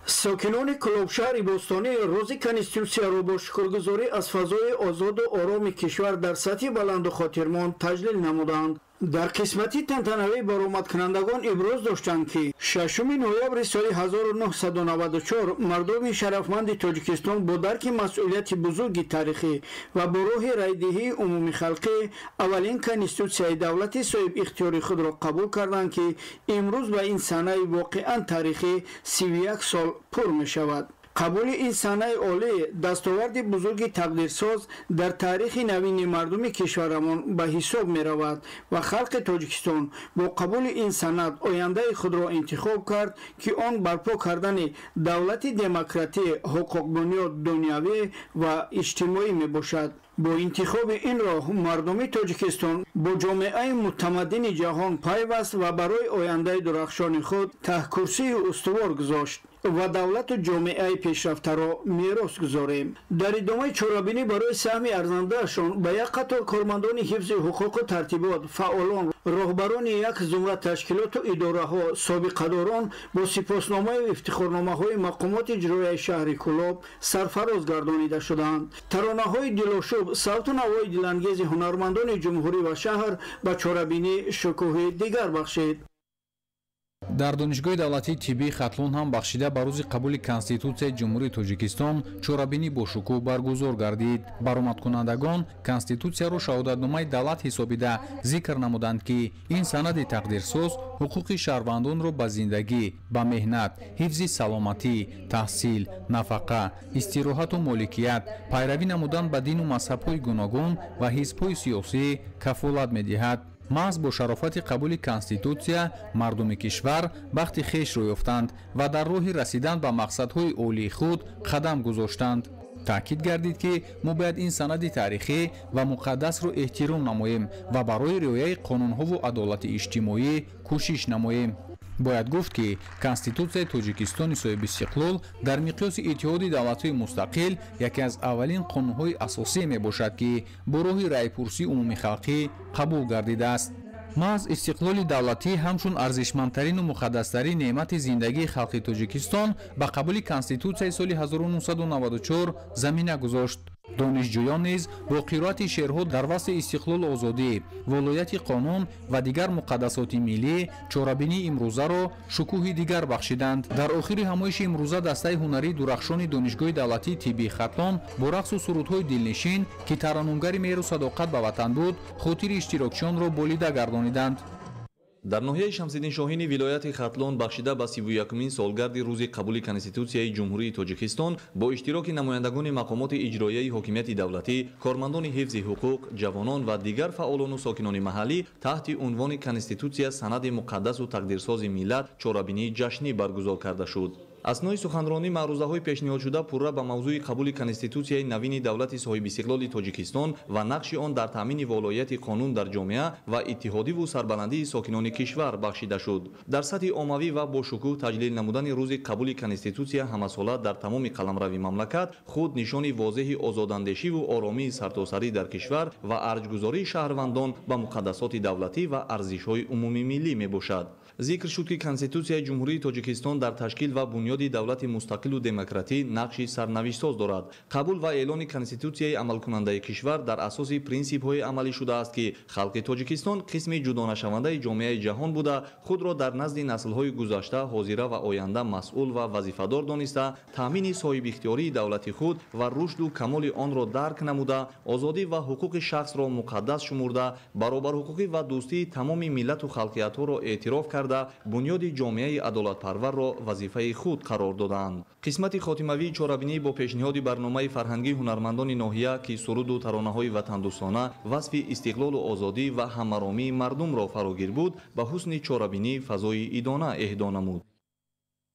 Сокинони Кӯлобшаҳри бостонӣ рӯзи Конститутсияро бо шукргузорӣ аз фазои озоду ороми кишвар дар сатҳи баланду хотирмон таҷлил намуданд. Дар қисмати тантанавӣ баромадкунандагон иброз доштанд, ки 6 ноябри соли 1994 мардуми шарафманди Тоҷикистон бо дарки масъулияти бузурги таърихӣ ва бо роҳи райдиҳии умумихалқӣ аввалин Конститутсияи давлати соҳибихтиёри худро қабул карданд, ки имрӯз ба ин санаи воқеан таърихӣ 31 сол пур мешавад. Қабули ин санаи олӣ дастоварди бузурги тақдирсоз дар таърихи навини мардуми кишварамон ба ҳисоб меравад ва халқи Тоҷикистон бо қабули ин санад ояндаи худро интихоб кард, ки он барпо кардани давлати демократӣ, ҳуқуқбунёд, дунявӣ ва иҷтимоӣ мебошад. Бо интихоби ин роҳ мардуми Тоҷикистон бо ҷомеаи мутамаддини ҷаҳон пайваст ва барои ояндаи дурахшони худ таҳкурсии устувор гузошт ва давлату ҷомеаи пешрафтаро мерос гузорем. Дар идомаи чорабинӣ барои саҳми арзандаашон ба як қатор кормандони ҳифзи ҳуқуқу тартибот, фаъолон, роҳбарони як зумра ташкилоту идораҳо, собиқадорон бо сипосномаю ифтихорномаҳои мақомоти иҷроияи шаҳри Кӯлоб сарфароз гардонида шуданд. Таронаҳои дилошӯб, савту навои дилангези ҳунармандони ҷумҳурӣ ва шаҳр ба чорабинӣ шукӯҳи дигар бахшид. Дар Донишгоҳи давлатии тиббии Хатлон ҳам бахшида ба рӯзи қабули Конститутсияи Ҷумҳурии Тоҷикистон чорабинӣ бо шукӯҳ баргузор гардид. Баромадкунандагон Конститутсияро шаҳодатномаи давлат ҳисобида зикр намуданд, ки ин санади тақдирсоз ҳуқуқи шаҳрвандонро ба зиндагӣ, ба меҳнат, ҳифзи саломатӣ, таҳсил, нафақа, истироҳату моликият, пайравӣ намудан ба дину мазҳабҳои гуногун ва ҳизбҳои сиёсӣ кафолат медиҳад. Маҳз бо шарофати қабули Конститутсия мардуми кишвар бахти хешро ёфтанд ва дар роҳи расидан ба мақсадҳои олии худ қадам гузоштанд. Таъкид гардид, ки мо бояд ин санади таърихӣ ва муқаддасро эҳтиром намоем ва барои риояи қонунҳову адолати иҷтимоӣ кӯшиш намоем. Бояд гуфт, ки Конститутсияи Тоҷикистони соҳибистиқлол дар миқёси Иттиҳоди давлатҳои мустақил яке аз аввалин қонунҳои асосие мебошад, ки бо роҳи раъйпурсии умумихалқӣ қабул гардидааст. Маҳз истиқлоли давлатӣ ҳамчун арзишмандтарину муқаддастарин неъмати зиндагии халқи Тоҷикистон ба қабули Конститутсияи соли 1994 замина гузошт. Донишҷӯён низ бо қироати шеърҳо дар васфи истиқлолу озодӣ, волояти қонун ва дигар муқаддасоти миллӣ чорабинии имрӯзаро шукӯҳи дигар бахшиданд. Дар охири ҳамоиши имрӯза дастаи ҳунарии дурахшони Донишгоҳи давлатии тиббии Хатлон бо рақсу сурудҳои дилнишин, ки тараннумгари меҳру садоқат ба ватан буд, хотири иштирокчиёнро болида гардониданд. Дар ноҳияи Шамсиддин Шоҳини вилояти Хатлон бахшида ба 31-умин солгарди рӯзи қабули Конститутсияи Ҷумҳурии Тоҷикистон бо иштироки намояндагони мақомоти иҷроияи ҳокимияти давлатӣ, кормандони ҳифзи ҳуқуқ, ҷавонон ва дигар фаъолону сокинони маҳаллӣ таҳти унвони «Конститутсия санади муқаддасу тақдирсози миллат» чорабинии ҷашнӣ баргузор карда шуд. Аснои суханронӣ маърузаҳои пешниҳодшуда пурра ба мавзӯи қабули Конститутсияи навини давлати соҳибистиқлоли Тоҷикистон ва нақши он дар таъмини волоияти қонун дар ҷомеа ва иттиҳодиву сарбаландии сокинони кишвар бахшида шуд. Дар сатҳи оммавӣ ва бошукӯҳ таҷлил намудани рӯзи қабули Конститутсия ҳамасола дар тамоми қаламрави мамлакат худ нишони возеҳи озодандешиву оромии сартосарӣ дар кишвар ва арҷгузории шаҳрвандон ба муқаддасоти давлатӣ ва арзишҳои умумимиллӣ мебошад. Зикр шуд, ки Конститутсияи Ҷумҳурии Тоҷикистон дар ташкил ва бунёди давлати мустақилу демократӣ нақши сарнавиштсоз дорад. Қабул ва эълони Конститутсияи амалкунандаи кишвар дар асоси принсипҳои амалӣ шудааст, ки халқи Тоҷикистон қисми ҷудонашавандаи ҷомеаи ҷаҳон буда, худро дар назди наслҳои гузашта, ҳозира ва оянда масъул ва вазифадор дониста, таъмини соҳибихтиёрии давлати худ ва рушду камоли онро дарк намуда, озодӣ ва ҳуқуқи шахсро муқаддас шумурда, баробарҳуқуқӣ ва дӯстии тамоми миллату халқиятҳоро эътироф карда, бунёди ҷомеаи адолатпарварро вазифаи худ қарор додаанд. Қисмати хотимавии чорабинӣ бо пешниҳоди барномаи фарҳангии ҳунармандони ноҳия, ки суруду таронаҳои ватандӯстона, васфи истиқлолу озодӣ ва ҳамаромии мардумро фарогир буд, ба ҳусни чорабинӣ фазои идона эҳдо намуд.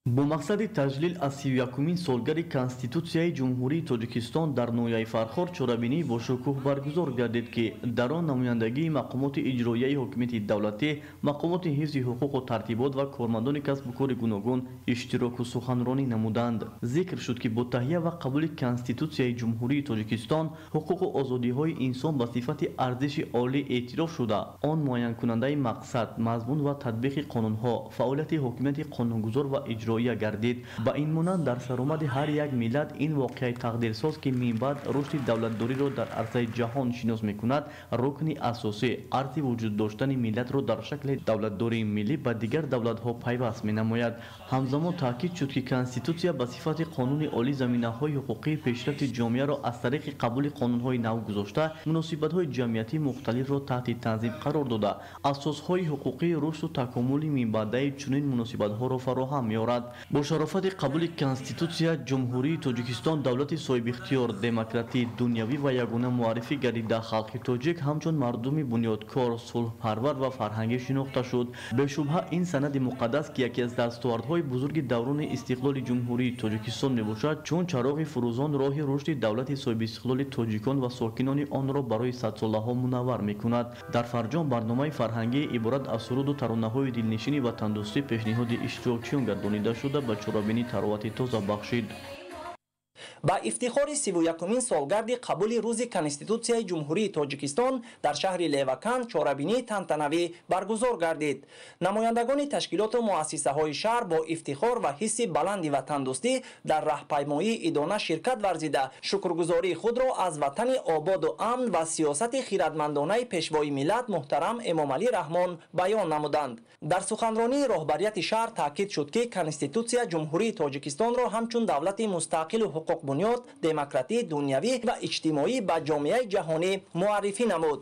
Бо мақсади таҷлил аз 31-умин солгарди Конститутсияи Ҷумҳурии Тоҷикистон дар ноҳияи Фархор чорабинии бошукӯҳ баргузор гардид, ки дар он намояндагии мақомоти иҷроияи ҳокимияти давлатӣ, мақомоти ҳифзи ҳуқуқу тартибот ва кормандони касбу кори гуногун иштироку суханронӣ намуданд. Зикр шуд, ки бо таҳия ва қабули Конститутсияи Ҷумҳурии Тоҷикистон ҳуқуқу озодиҳои инсон ба сифати арзиши олӣ эътироф шуда, он муайянкунандаи мақсад, мазмун ва татбиқи қонунҳо, фаъолияти ҳокимияти қонунгузор ва иҷроия гардид. Ба ин монанд дар саромади ҳар як миллат ин воқеаи тақдирсоз, ки минбаъд рушди давлатдориро дар арсаи ҷаҳон шинос мекунад, рукни асосӣ арзи вуҷуд доштани миллатро дар шакли давлатдории миллӣ ба дигар давлатҳо пайваст менамояд. Ҳамзамон таъкид шуд, ки Конститутсия ба сифати қонуни олӣ заминаҳои ҳуқуқии пешрафти ҷомеаро аз тариқи қабули қонунҳои нав гузошта, муносибатҳои ҷамъиятии мухталифро таҳти танзим қарор дода, асосҳои ҳуқуқии рушду такомули минбаъдаи чунин муносибатҳоро фароҳам меорад. Бо шарофати қабули Конститутсия Ҷумҳурии Тоҷикистон давлати соҳибихтиёр, демократӣ, дунявӣ ва ягона муаррифӣ гардида, халқи тоҷик ҳамчун мардуми бунёдкор, сулҳпарвар ва фарҳангӣ шинохта шуд. Бешубҳа ин санади муқаддас, ки яке аз дастовардҳои бузурги даврони истиқлоли Ҷумҳурии Тоҷикистон мебошад, чун чароғи фурӯзон роҳи рушди давлати соҳибистиқлоли тоҷикон ва сокинони онро барои садсолаҳо мунаввар мекунад. Дар фарҷом барномаи фарҳангӣ иборат аз суруду таронаҳои дилнишини ватандӯстӣ пешниҳоди иштирокчиён гардонида шуда, ба чорабинӣ таровати тоза бахшид. Ба ифтихори 31-умин солгарди қабули рӯзи Конститутсияи Ҷумҳурии Тоҷикистон дар шаҳри Леваканд чорабинии тантанавӣ баргузор гардид. Намояндагони ташкилоту муассисаҳои шаҳр бо ифтихор ва ҳисси баланди ватандӯстӣ дар раҳпаймоии идона ширкат варзида, шукргузории худро аз ватани ободу амн ва сиёсати хиратмандонаи пешвои миллат муҳтарам Эмомалӣ Раҳмон баён намуданд. Дар суханронии роҳбарияти шаҳр таъкид шуд, ки Конститутсия Ҷумҳурии Тоҷикистонро ҳамчун давлати мустақилу ҳуқуқбунёд, демократӣ, дунявӣ ва иҷтимоӣ ба ҷомеаи ҷаҳонӣ муаррифӣ намуд.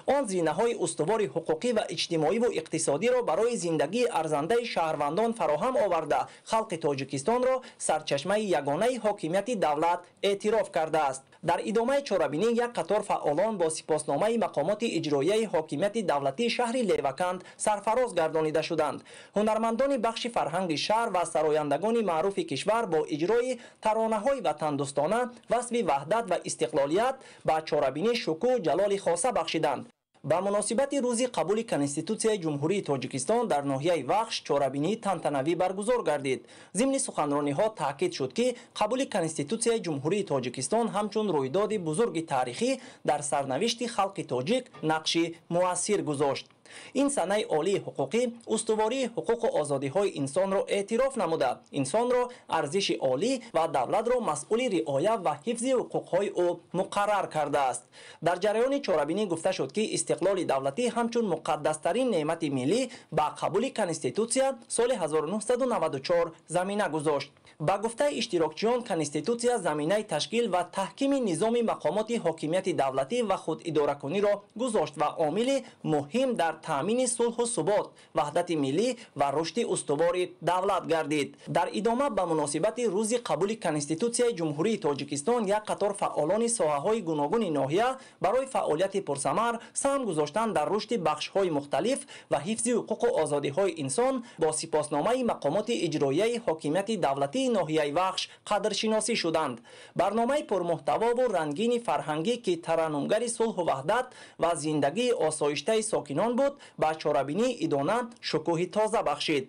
Он зинаҳои устувори ҳуқуқӣ ва иҷтимоиву иқтисодиро барои зиндагии арзандаи шаҳрвандон фароҳам оварда, халқи Тоҷикистонро сарчашмаи ягонаи ҳокимияти давлат эътироф кардааст. Дар идомаи чорабинӣ як қатор фаъолон бо сипосномаи мақомоти иҷроияи ҳокимияти давлатии шаҳри Леваканд сарфароз гардонида шуданд. Ҳунармандони бахши фарҳанги шаҳр ва сарояндагони маъруфи кишвар бо иҷрои таронаҳои ватандӯстона, васфи ваҳдат ва истиқлолият ба чорабинӣ шукӯҳ ҷалоли хоса бахшиданд. Ба муносибати рӯзи қабули Конститутсияи Ҷумҳурии Тоҷикистон дар ноҳияи Вахш чорабинии тантанавӣ баргузор гардид. Зимни суханрониҳо таъкид шуд, ки қабули Конститутсияи Ҷумҳурии Тоҷикистон ҳамчун рӯйдоди бузурги таърихӣ дар сарнавишти халқи тоҷик нақши муассир гузошт. Ин санаи олии ҳуқуқӣ устувории ҳуқуқу озодиҳои инсонро эътироф намуда, инсонро арзиши олӣ ва давлатро масъули риоя ва ҳифзи ҳуқуқҳои ӯ муқаррар кардааст. Дар ҷараёни чорабинӣ гуфта шуд, ки истиқлоли давлатӣ ҳамчун муқаддастарин неъмати миллӣ ба қабули Конститутсия соли 1994 замина гузошт. Ба гуфтаи иштирокчиён, Конститутсия заминаи ташкил ва таҳкими низоми мақомоти ҳокимияти давлатӣ ва худидоракуниро гузошт ва омили муҳим дар Таъмини сулҳу субот, ваҳдати миллӣ ва рушди устувори давлат гардид. Дар идома ба муносибати рӯзи қабули Конститутсияи Ҷумҳурии Тоҷикистон як қатор фаъолони соҳаҳои гуногуни ноҳия барои фаъолияти пурсамар, саҳм гузоштан дар рушди бахшҳои мухталиф ва ҳифзи ҳуқуқу озодиҳои инсон бо сипосномаи мақомоти иҷроияи ҳокимияти давлатии ноҳияи Вахш қадршиносӣ шуданд. Барномаи пурмуҳтавову рангини фарҳангӣ, ки тараннумгари сулҳу ваҳдат ва зиндагии осоиштаи сокинон буд, ба чорабинии идона шукӯҳи тоза бахшид.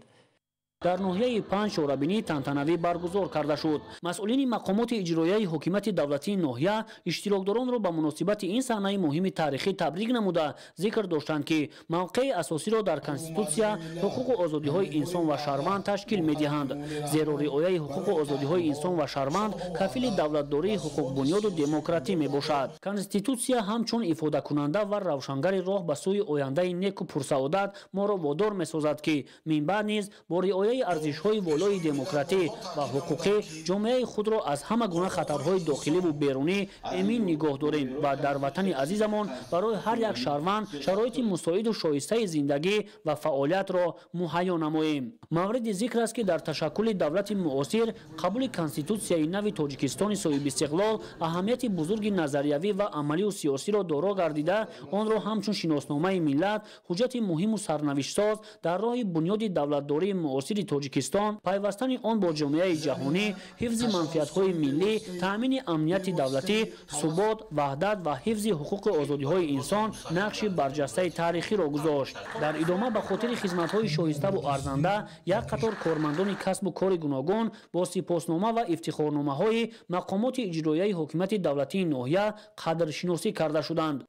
Дар ноҳияи Панҷ чорабинии тантанавӣ баргузор карда шуд. Масъулини мақомоти иҷроияи ҳокимияти давлатии ноҳия иштирокдоронро ба муносибати ин саҳнаи муҳими таърихӣ табрик намуда, зикр доштанд, ки мавқеи асосиро дар Конститутсия ҳуқуқу озодиҳои инсон ва шаҳрванд ташкил медиҳанд, зеро риояи ҳуқуқу озодиҳои инсон ва шаҳрванд кафили давлатдории ҳуқуқбунёду демократӣ мебошад. Конститутсия ҳамчун ифодакунанда ва равшангари роҳ ба сӯи ояндаи неку пурсаодат моро водор месозад, ки минбаъд низ бо риояи арзишҳои волои демократӣ ва ҳуқуқӣ ҷомеаи худро аз ҳама гуна хатарҳои дохиливу берунӣ эмин нигоҳ дорем ва дар ватани азизамон барои ҳар як шаҳрванд шароити мусоиду шоистаи зиндагӣ ва фаъолиятро муҳайё намоем. Мавриди зикр аст, ки дар ташаккули давлати муосир қабули Конститутсияи нави Тоҷикистони соҳибистиқлол аҳамияти бузурги назариявӣ ва амалию сиёсиро доро гардида, онро ҳамчун шиносномаи миллат, ҳуҷҷати муҳиму сарнавиштсоз дар роҳи бунёди давлатдории муосири Тоҷикистон, пайвастани он бо ҷомеаи ҷаҳонӣ, ҳифзи манфиатҳои миллӣ, таъмини амнияти давлатӣ, субот, ваҳдат ва ҳифзи ҳуқуқи озодиҳои инсон нақши барҷастаи таърихиро гузошт. Дар идома ба хотири хизматҳои шоиставу арзанда як қатор кормандони касбу кори гуногун бо сипоснома ва ифтихорномаҳои мақомоти иҷроияи ҳокимияти давлатии ноҳия қадршиносӣ карда шуданд.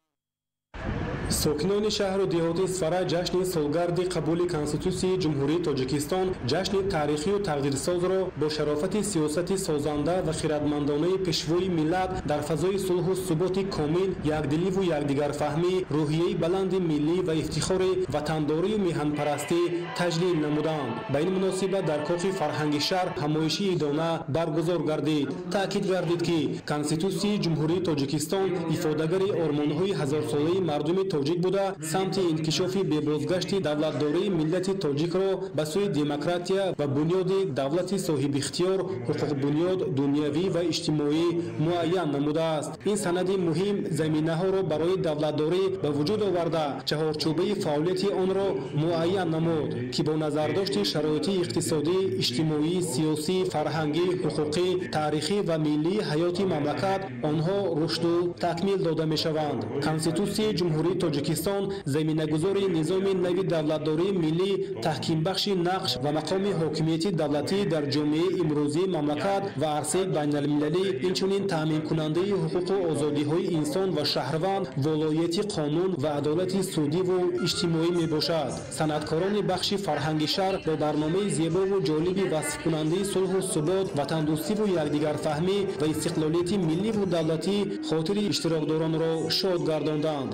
Сокинони шаҳру деҳоти Исфара ҷашни солгарди қабули Конститутсияи Ҷумҳурии Тоҷикистон, ҷашни таърихию тақдирсозро бо шарофати сиёсати созанда ва хиратмандонаи пешвои миллат дар фазои сулҳу суботи комил, якдиливу якдигарфаҳмӣ, рӯҳияи баланди миллӣ ва ифтихори ватандорию меҳанпарастӣ таҷлил намуданд. Ба ин муносибат дар кохи фарҳанги шаҳр ҳамоиши идона баргузор гардид. Таъкид гардид, ки Конститутсияи Ҷумҳурии Тоҷикистон ифодагари ормонҳои ҳазорсолаи мардуми тоҷик буда, самти инкишофи бебозгашти давлатдории миллати тоҷикро ба сӯи демократия ва бунёди давлати соҳибихтиёр, ҳуқуқбунёд, дунявӣ ва иҷтимоӣ муайян намудааст. Ин санади муҳим заминаҳоро барои давлатдорӣ ба вуҷуд оварда, чаҳорчӯбаи фаъолияти онро муайян намуд, ки бо назардошти шароити иқтисодӣ, иҷтимоӣ, сиёсӣ, фарҳангӣ, ҳуқуқӣ, таърихӣ ва миллии ҳаёти мамлакат онҳо рушду такмил дода мешаванд. Конститутсияи Ҷумҳурии Тоҷикистон заминагузори низоми нави давлатдории миллӣ, таҳкимбахши нақш ва мақоми ҳокимияти давлатӣ дар ҷомеаи имрӯзии мамлакат ва арсаи байналмилалӣ, инчунин таъминкунандаи ҳуқуқу озодиҳои инсон ва шаҳрванд, волоияти қонун ва адолати судиву иҷтимоӣ мебошад. Санъаткорони бахши фарҳанги шаҳр бо барномаи зебову ҷолиби васфкунандаи сулҳу субот, ватандӯстиву якдигарфаҳмӣ ва истиқлолияти милливу давлатӣ хотири иштирокдоронро шод гардонданд.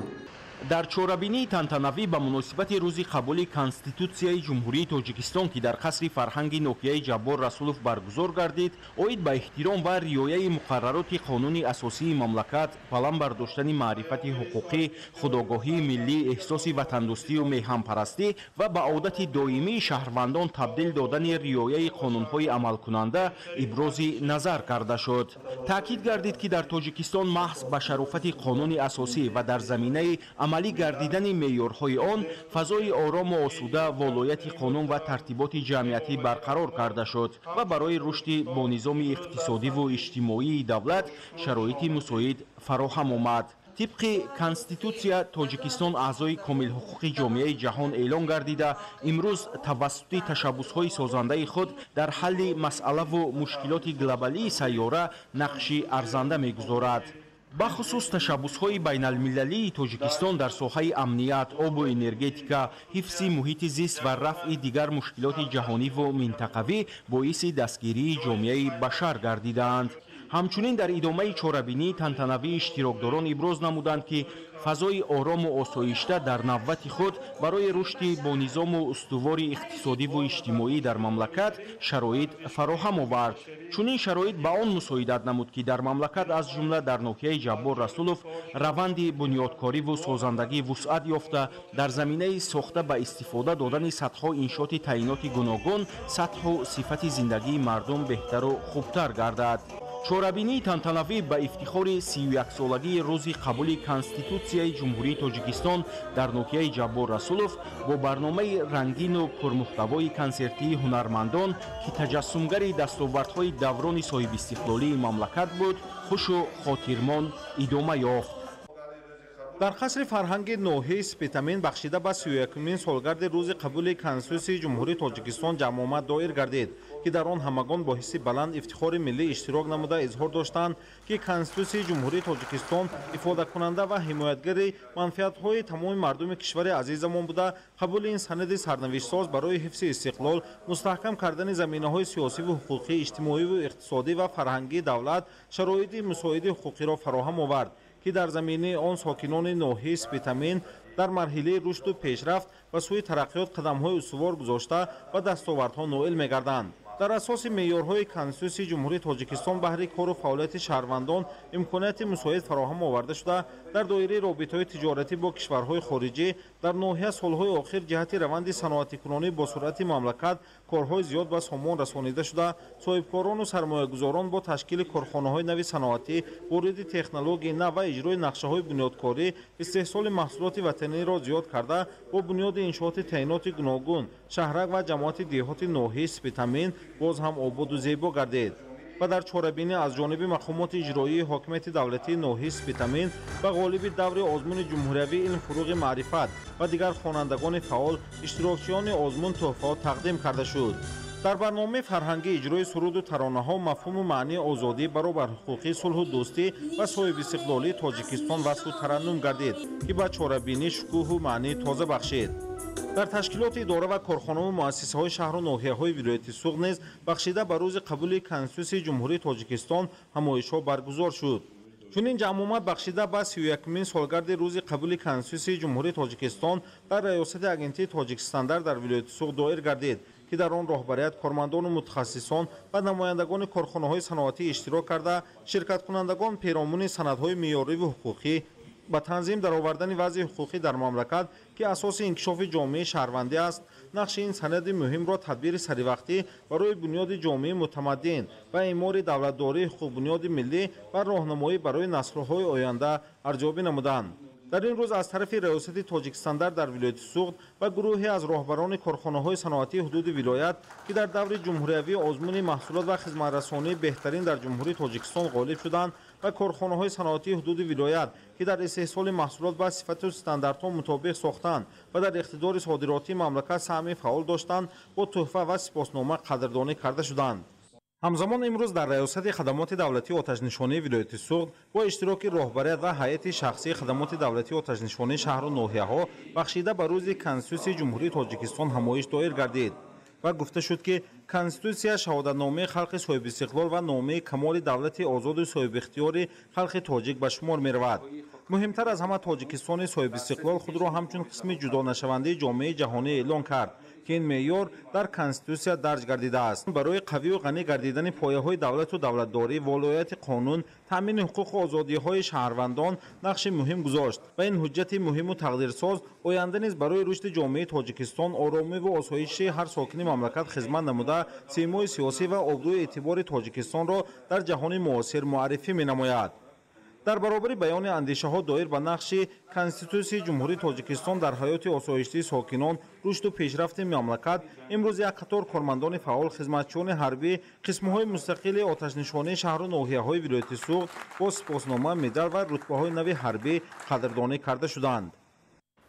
Дар чорабинии тантанавӣ ба муносибати рӯзи қабули Конститутсияи Ҷумҳурии Тоҷикистон, ки дар қасри фарҳанги ноҳияи Ҷаббор Расулов баргузор гардид, оид ба эҳтиром ва риояи муқаррароти қонуни асосии мамлакат, баланд бардоштани маърифати ҳуқуқӣ, худогоҳии миллӣ, эҳсоси ватандӯстию меҳанпарастӣ ва ба одати доимии шаҳрвандон табдил додани риояи қонунҳои амалкунанда ибрози назар карда шуд. Таъкид гардид, ки дар Тоҷикистон маҳз ба шарофати қонуни асосӣ ва дар заминаи амалӣ гардидани меъёрҳои он фазои орому осуда, волояти қонун ва тартиботи ҷамъиятӣ барқарор карда шуд ва барои рушди бо низоми иқтисодиву иҷтимоии давлат шароити мусоид фароҳам омад. Тибқи Конститутсия Тоҷикистон аъзои комилҳуқуқи ҷомеаи ҷаҳон эълон гардида, имрӯз тавассути ташаббусҳои созандаи худ дар ҳалли масъалаву мушкилоти глобалии сайёра нақши арзанда мегузорад. Бахусус ташаббусҳои байналмилалии Тоҷикистон дар соҳаи амният, обу энергетика, ҳифзи муҳити зист ва рафъи дигар мушкилоти ҷаҳониву минтақавӣ боиси дастгирии ҷомеаи башар гардидаанд. Ҳамчунин дар идомаи чорабинии тантанавии иштирокдорон иброз намуданд, ки фазои орому осоишта дар навбати худ барои рушди бонизому устувори иқтисодиву иҷтимоӣ дар мамлакат шароит фароҳам овард. Чунин шароит ба он мусоидат намуд, ки дар мамлакат, аз ҷумла дар ноҳияи Ҷаббор Расулов, раванди бунёдкориву созандагӣ вусъат ёфта, дар заминаи сохта ба истифода додани садҳо иншооти таъиноти гуногун сатҳу сифати зиндагии мардум беҳтару хубтар гардад. Чорабинии тантанавӣ ба ифтихори 31-солагии рӯзи қабули Конститутсияи Ҷумҳурии Тоҷикистон дар ноҳияи Ҷаббор Расулов бо барномаи рангину пурмуҳтавои консертии ҳунармандон, ки таҷассумгари дастовардҳои даврони соҳибистиқлолии мамлакат буд, хушу хотирмон идома ёфт. Дар қасри фарҳанги ноҳияи Спитамен бахшида ба 31-умин солгарди рӯзи қабули Конститутсияи Ҷумҳурии Тоҷикистон ҷамъомад доир гардид, ки дар он ҳамагон бо ҳисси баланд ифтихори миллӣ иштирок намуда изҳор доштанд, ки Конститутсияи Ҷумҳурии Тоҷикистон ифодакунанда ва ҳимоятгари манфиатҳои тамоми мардуми кишвари азизамон буда, қабули ин санади сарнавиштсоз барои ҳифзи истиқлол, мустаҳкам кардани заминаҳои сиёсиву ҳуқуқӣ, иҷтимоиву иқтисодӣ ва фарҳангии давлат шароити мусоиди ҳуқуқиро фароҳам овард, ки дар заминаи он сокинони ноҳияи Спитамен дар марҳилаи рушду пешрафт ва сӯи тараққиёт қадамҳои устувор гузошта ба дастовардҳо ноил мегарданд. Дар асоси меъёрҳои Конститутсияи Ҷумҳурии Тоҷикистон баҳри кору фаъолияти шаҳрвандон имконияти мусоид фароҳам оварда шуда, дар доираи робитаҳои тиҷоратӣ бо кишварҳои хориҷӣ дар ноҳия солҳои охир ҷиҳати раванди саноатикунонӣ бо суръати мамлакат корҳои зиёд ба сомон расонида шуда, соҳибкорону сармоягузорон бо ташкили корхонаҳои нави саноатӣ, вориди технологияи нав ва иҷрои нақшаҳои бунёдкорӣ истеҳсоли маҳсулоти ватаниро зиёд карда, бо бунёди иншооти таъиноти гуногун шаҳрак ва ҷамоати деҳоти ноҳияи Спитамен боз ҳам ободу зебо гардид. Ва дар чорабинӣ аз ҷониби мақомоти иҷроии ҳокимияти давлатии ноҳияи Спитамен ба ғолиби даври озмуни ҷумҳуриявии илм фуруғи маърифат ва дигар хонандагони фаъол иштирокчиёни озмун тӯҳфаҳо тақдим карда шуд. Дар барномаи фарҳангӣ иҷрои суруду таронаҳо мафҳуму маънии озодӣ, баробарҳуқуқӣ, сулҳу дӯстӣ ва соҳибистиқлолии Тоҷикистон васфу тараннум гардид, ки ба чорабинӣ шукӯҳу маънии тоза бахшид. Дар ташкилоти идора ва корхонаву муассисаҳои шаҳру ноҳияҳои вилояти Суғд низ бахшида ба рӯзи қабули Конститутсияи Ҷумҳурии Тоҷикистон ҳамоишҳо баргузор шуд. Чунин ҷамъомад бахшида ба 31-умин солгарди рӯзи қабули Конститутсияи Ҷумҳурии Тоҷикистон дар раёсати агентии Тоҷикстандарт дар вилояти Суғд доир гардид, ки дар он роҳбарият, кормандону мутахассисон ва намояндагони корхонаҳои саноатӣ иштирок карда, ширкаткунандагон перомуни санадҳои меъёриву ҳуқуқӣ ба танзим даровардани вазъи ҳуқуқӣ дар мамлакат, ки асоси инкишофи ҷомеаи шаҳрвандӣ аст, нақши ин санади муҳимро тадбири саривақтӣ барои бунёди ҷомеаи мутамаддин ва имори давлатдории ҳуқуқбунёди миллӣ ва роҳнамоӣ барои наслҳои оянда арзёбӣ намуданд. Дар ин рӯз аз тарафи раёсати Тоҷикстандарт дар вилояти Суғд ва гурӯҳе аз роҳбарони корхонаҳои саноатии ҳудуди вилоят, ки дар даври ҷумҳуриявии озмуни маҳсулот ва хизматрасонии беҳтарин дар Ҷумҳурии Тоҷикистон ғолиб шуданд ва корхонаҳои саноатии ҳудуди вилоят, ки дар истеҳсоли маҳсулот ба сифату стандартҳо мутобиқ сохтанд ва дар иқтидори содиротии мамлакат саҳми фаъол доштанд, бо тӯҳфа ва сипоснома қадрдонӣ карда шуданд. Ҳамзамон имрӯз дар раёсати хадамоти давлатии оташнишонии вилояти Суғд бо иштироки роҳбарият ва ҳайати шахсии хадамоти давлатии оташнишонии шаҳру ноҳияҳо бахшида ба рӯзи Конститутсияи Ҷумҳурии Тоҷикистон ҳамоиш доир гардид ва гуфта шуд, ки Конститутсия шаҳодатномаи халқи соҳибистиқлол ва номаи камоли давлати озоду соҳибихтиёри халқи тоҷик ба шумор меравад. Муҳимтар аз ҳама, Тоҷикистони соҳибистиқлол худро ҳамчун қисми ҷудонашавандаи ҷомеаи ҷаҳонӣ эълон кард, ки ин меъёр дар Конститутсия дарҷ гардидааст. Барои қавию ғанӣ гардидани пояҳои давлату давлатдорӣ, волояти қонун, таъмини ҳуқуқу озодиҳои шаҳрвандон нақши муҳим гузошт ва ин ҳуҷҷати муҳиму тақдирсоз оянда низ барои рушди ҷомеаи Тоҷикистон, оромиву осоиши ҳар сокини мамлакат хизмат намуда, симои сиёсӣ ва обрӯи эътибори Тоҷикистонро дар ҷаҳони муосир муаррифӣ менамояд. Дар баробари баёни андешаҳо доир ба нақши Конститутсияи Ҷумҳурии Тоҷикистон дар ҳаёти осоиштии сокинон, рушду пешрафти мамлакат, имрӯз як қатор кормандони фаъол, хизматчиёни ҳарбӣ, қисмҳои мустақили оташнишонии шаҳру ноҳияҳои вилояти Суғд бо сипоснома, медал ва рутбаҳои нави ҳарбӣ қадрдонӣ карда шуданд.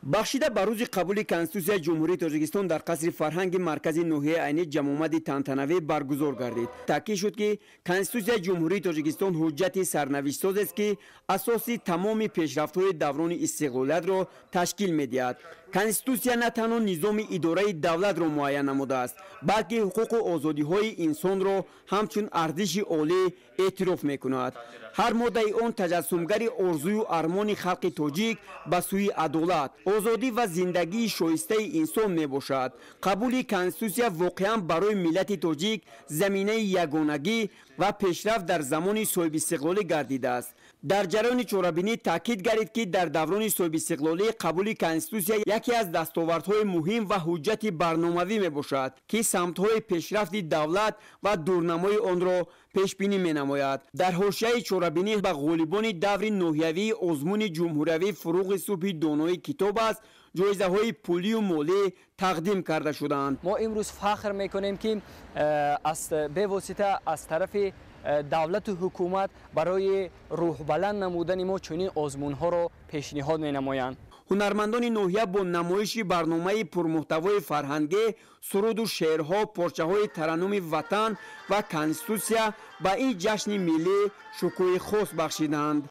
Бахшида ба рӯзи қабули Конститутсияи Ҷумҳурии Тоҷикистон дар қасри фарҳанги маркази ноҳияи Айнӣ ҷамъомади тантанавӣ баргузор гардид. Таъкид шуд, ки Конститутсияи Ҷумҳурии Тоҷикистон ҳуҷҷати сарнавиштсозест, ки асоси тамоми пешрафтҳои даврони истиқлолиятро ташкил медиҳад. Конститутсия на танҳо низоми идораи давлатро муайян намудааст, балки ҳуқуқу озодиҳои инсонро ҳамчун арзиши олӣ эътироф мекунад. Ҳар моддаи он таҷассумгари орзую армони халқи тоҷик ба сӯи адолат, озодӣ ва зиндагии шоистаи инсон мебошад. Қабули Конститутсия воқеан барои миллати тоҷик заминаи ягонагӣ ва пешрафт дар замони соҳибистиқлолӣ гардидааст. Дар ҷараёни чорабинӣ таъкид гардид, ки дар даврони соҳибистиқлолӣ қабули Конститутсия яке аз дастовардҳои муҳим ва ҳуҷҷати барномавӣ мебошад, ки самтҳои пешрафти давлат ва дурнамои онро пешбинӣ менамояд. Дар ҳошияи чорабинӣ ба ғолибони даври ноҳиявии озмуни ҷумҳуриявӣ «Фуруғи субҳи донои китоб аст» ҷоизаҳои пулию молӣ тақдим карда шуданд. Мо имрӯз фахр мекунем, ки бевосита аз тарафи давлату ҳукумат барои рӯҳбаланд намудани мо чунин озмунҳоро пешниҳод менамоянд. Ҳунармандони ноҳия бо намоиши барномаи пурмуҳтавои фарҳангӣ, суруду шеърҳо, порчаҳои тараннуми ватан ва Конститутсия ба ин ҷашни миллӣ шукӯҳи хос бахшиданд.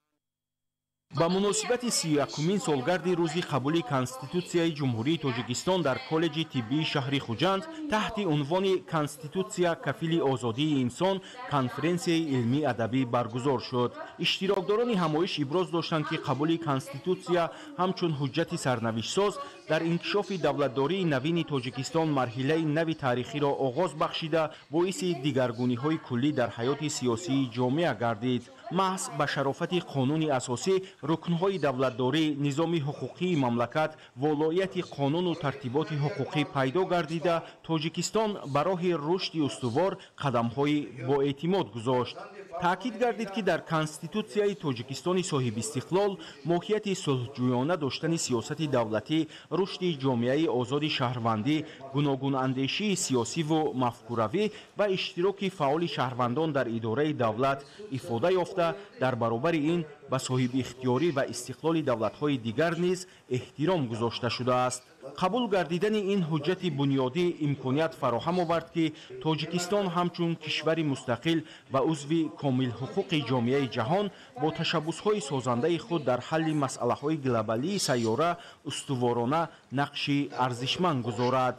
Ба муносибати 31-умин солгарди рӯзи қабули Конститутсияи Ҷумҳурии Тоҷикистон дар коллеҷи тиббии шаҳри Хуҷанд таҳти унвони «Конститутсия кафили озодии инсон» конференсияи илмӣ адабӣ баргузор шуд. Иштирокдорони ҳамоиш иброз доштанд, ки қабули Конститутсия ҳамчун ҳуҷҷати сарнавиштсоз дар инкишофи давлатдории навини Тоҷикистон марҳилаи нави таърихиро оғоз бахшида, боиси дигаргуниҳои куллӣ дар ҳаёти сиёсии ҷомеа гардид. Маҳз ба шарофати қонуни асосӣ рукнҳои давлатдорӣ, низоми ҳуқуқии мамлакат, волоияти қонуну тартиботи ҳуқуқӣ пайдо гардида, Тоҷикистон ба роҳи рушди устувор қадамҳои боэътимод гузошт. Таъкид гардид, ки дар Конститутсияи Тоҷикистони соҳибистиқлол моҳияти сулҳҷӯёна доштани сиёсати давлатӣ, рушди ҷомеаи озоди шаҳрвандӣ, гуногунандешии сиёсиву мафкуравӣ ва иштироки фаъоли шаҳрвандон дар идораи давлат ифода ёфта, дар баробари ин ба соҳибихтиёрӣ ва истиқлоли давлатҳои дигар низ эҳтиром гузошта шудааст. Қабул гардидани ин ҳуҷҷати бунёдӣ имконият фароҳам овард, ки Тоҷикистон ҳамчун кишвари мустақил ва узви комилҳуқуқи ҷомеаи ҷаҳон бо ташаббусҳои созандаи худ дар ҳалли масъалаҳои глобалии сайёра устуворона нақши арзишманд гузорад.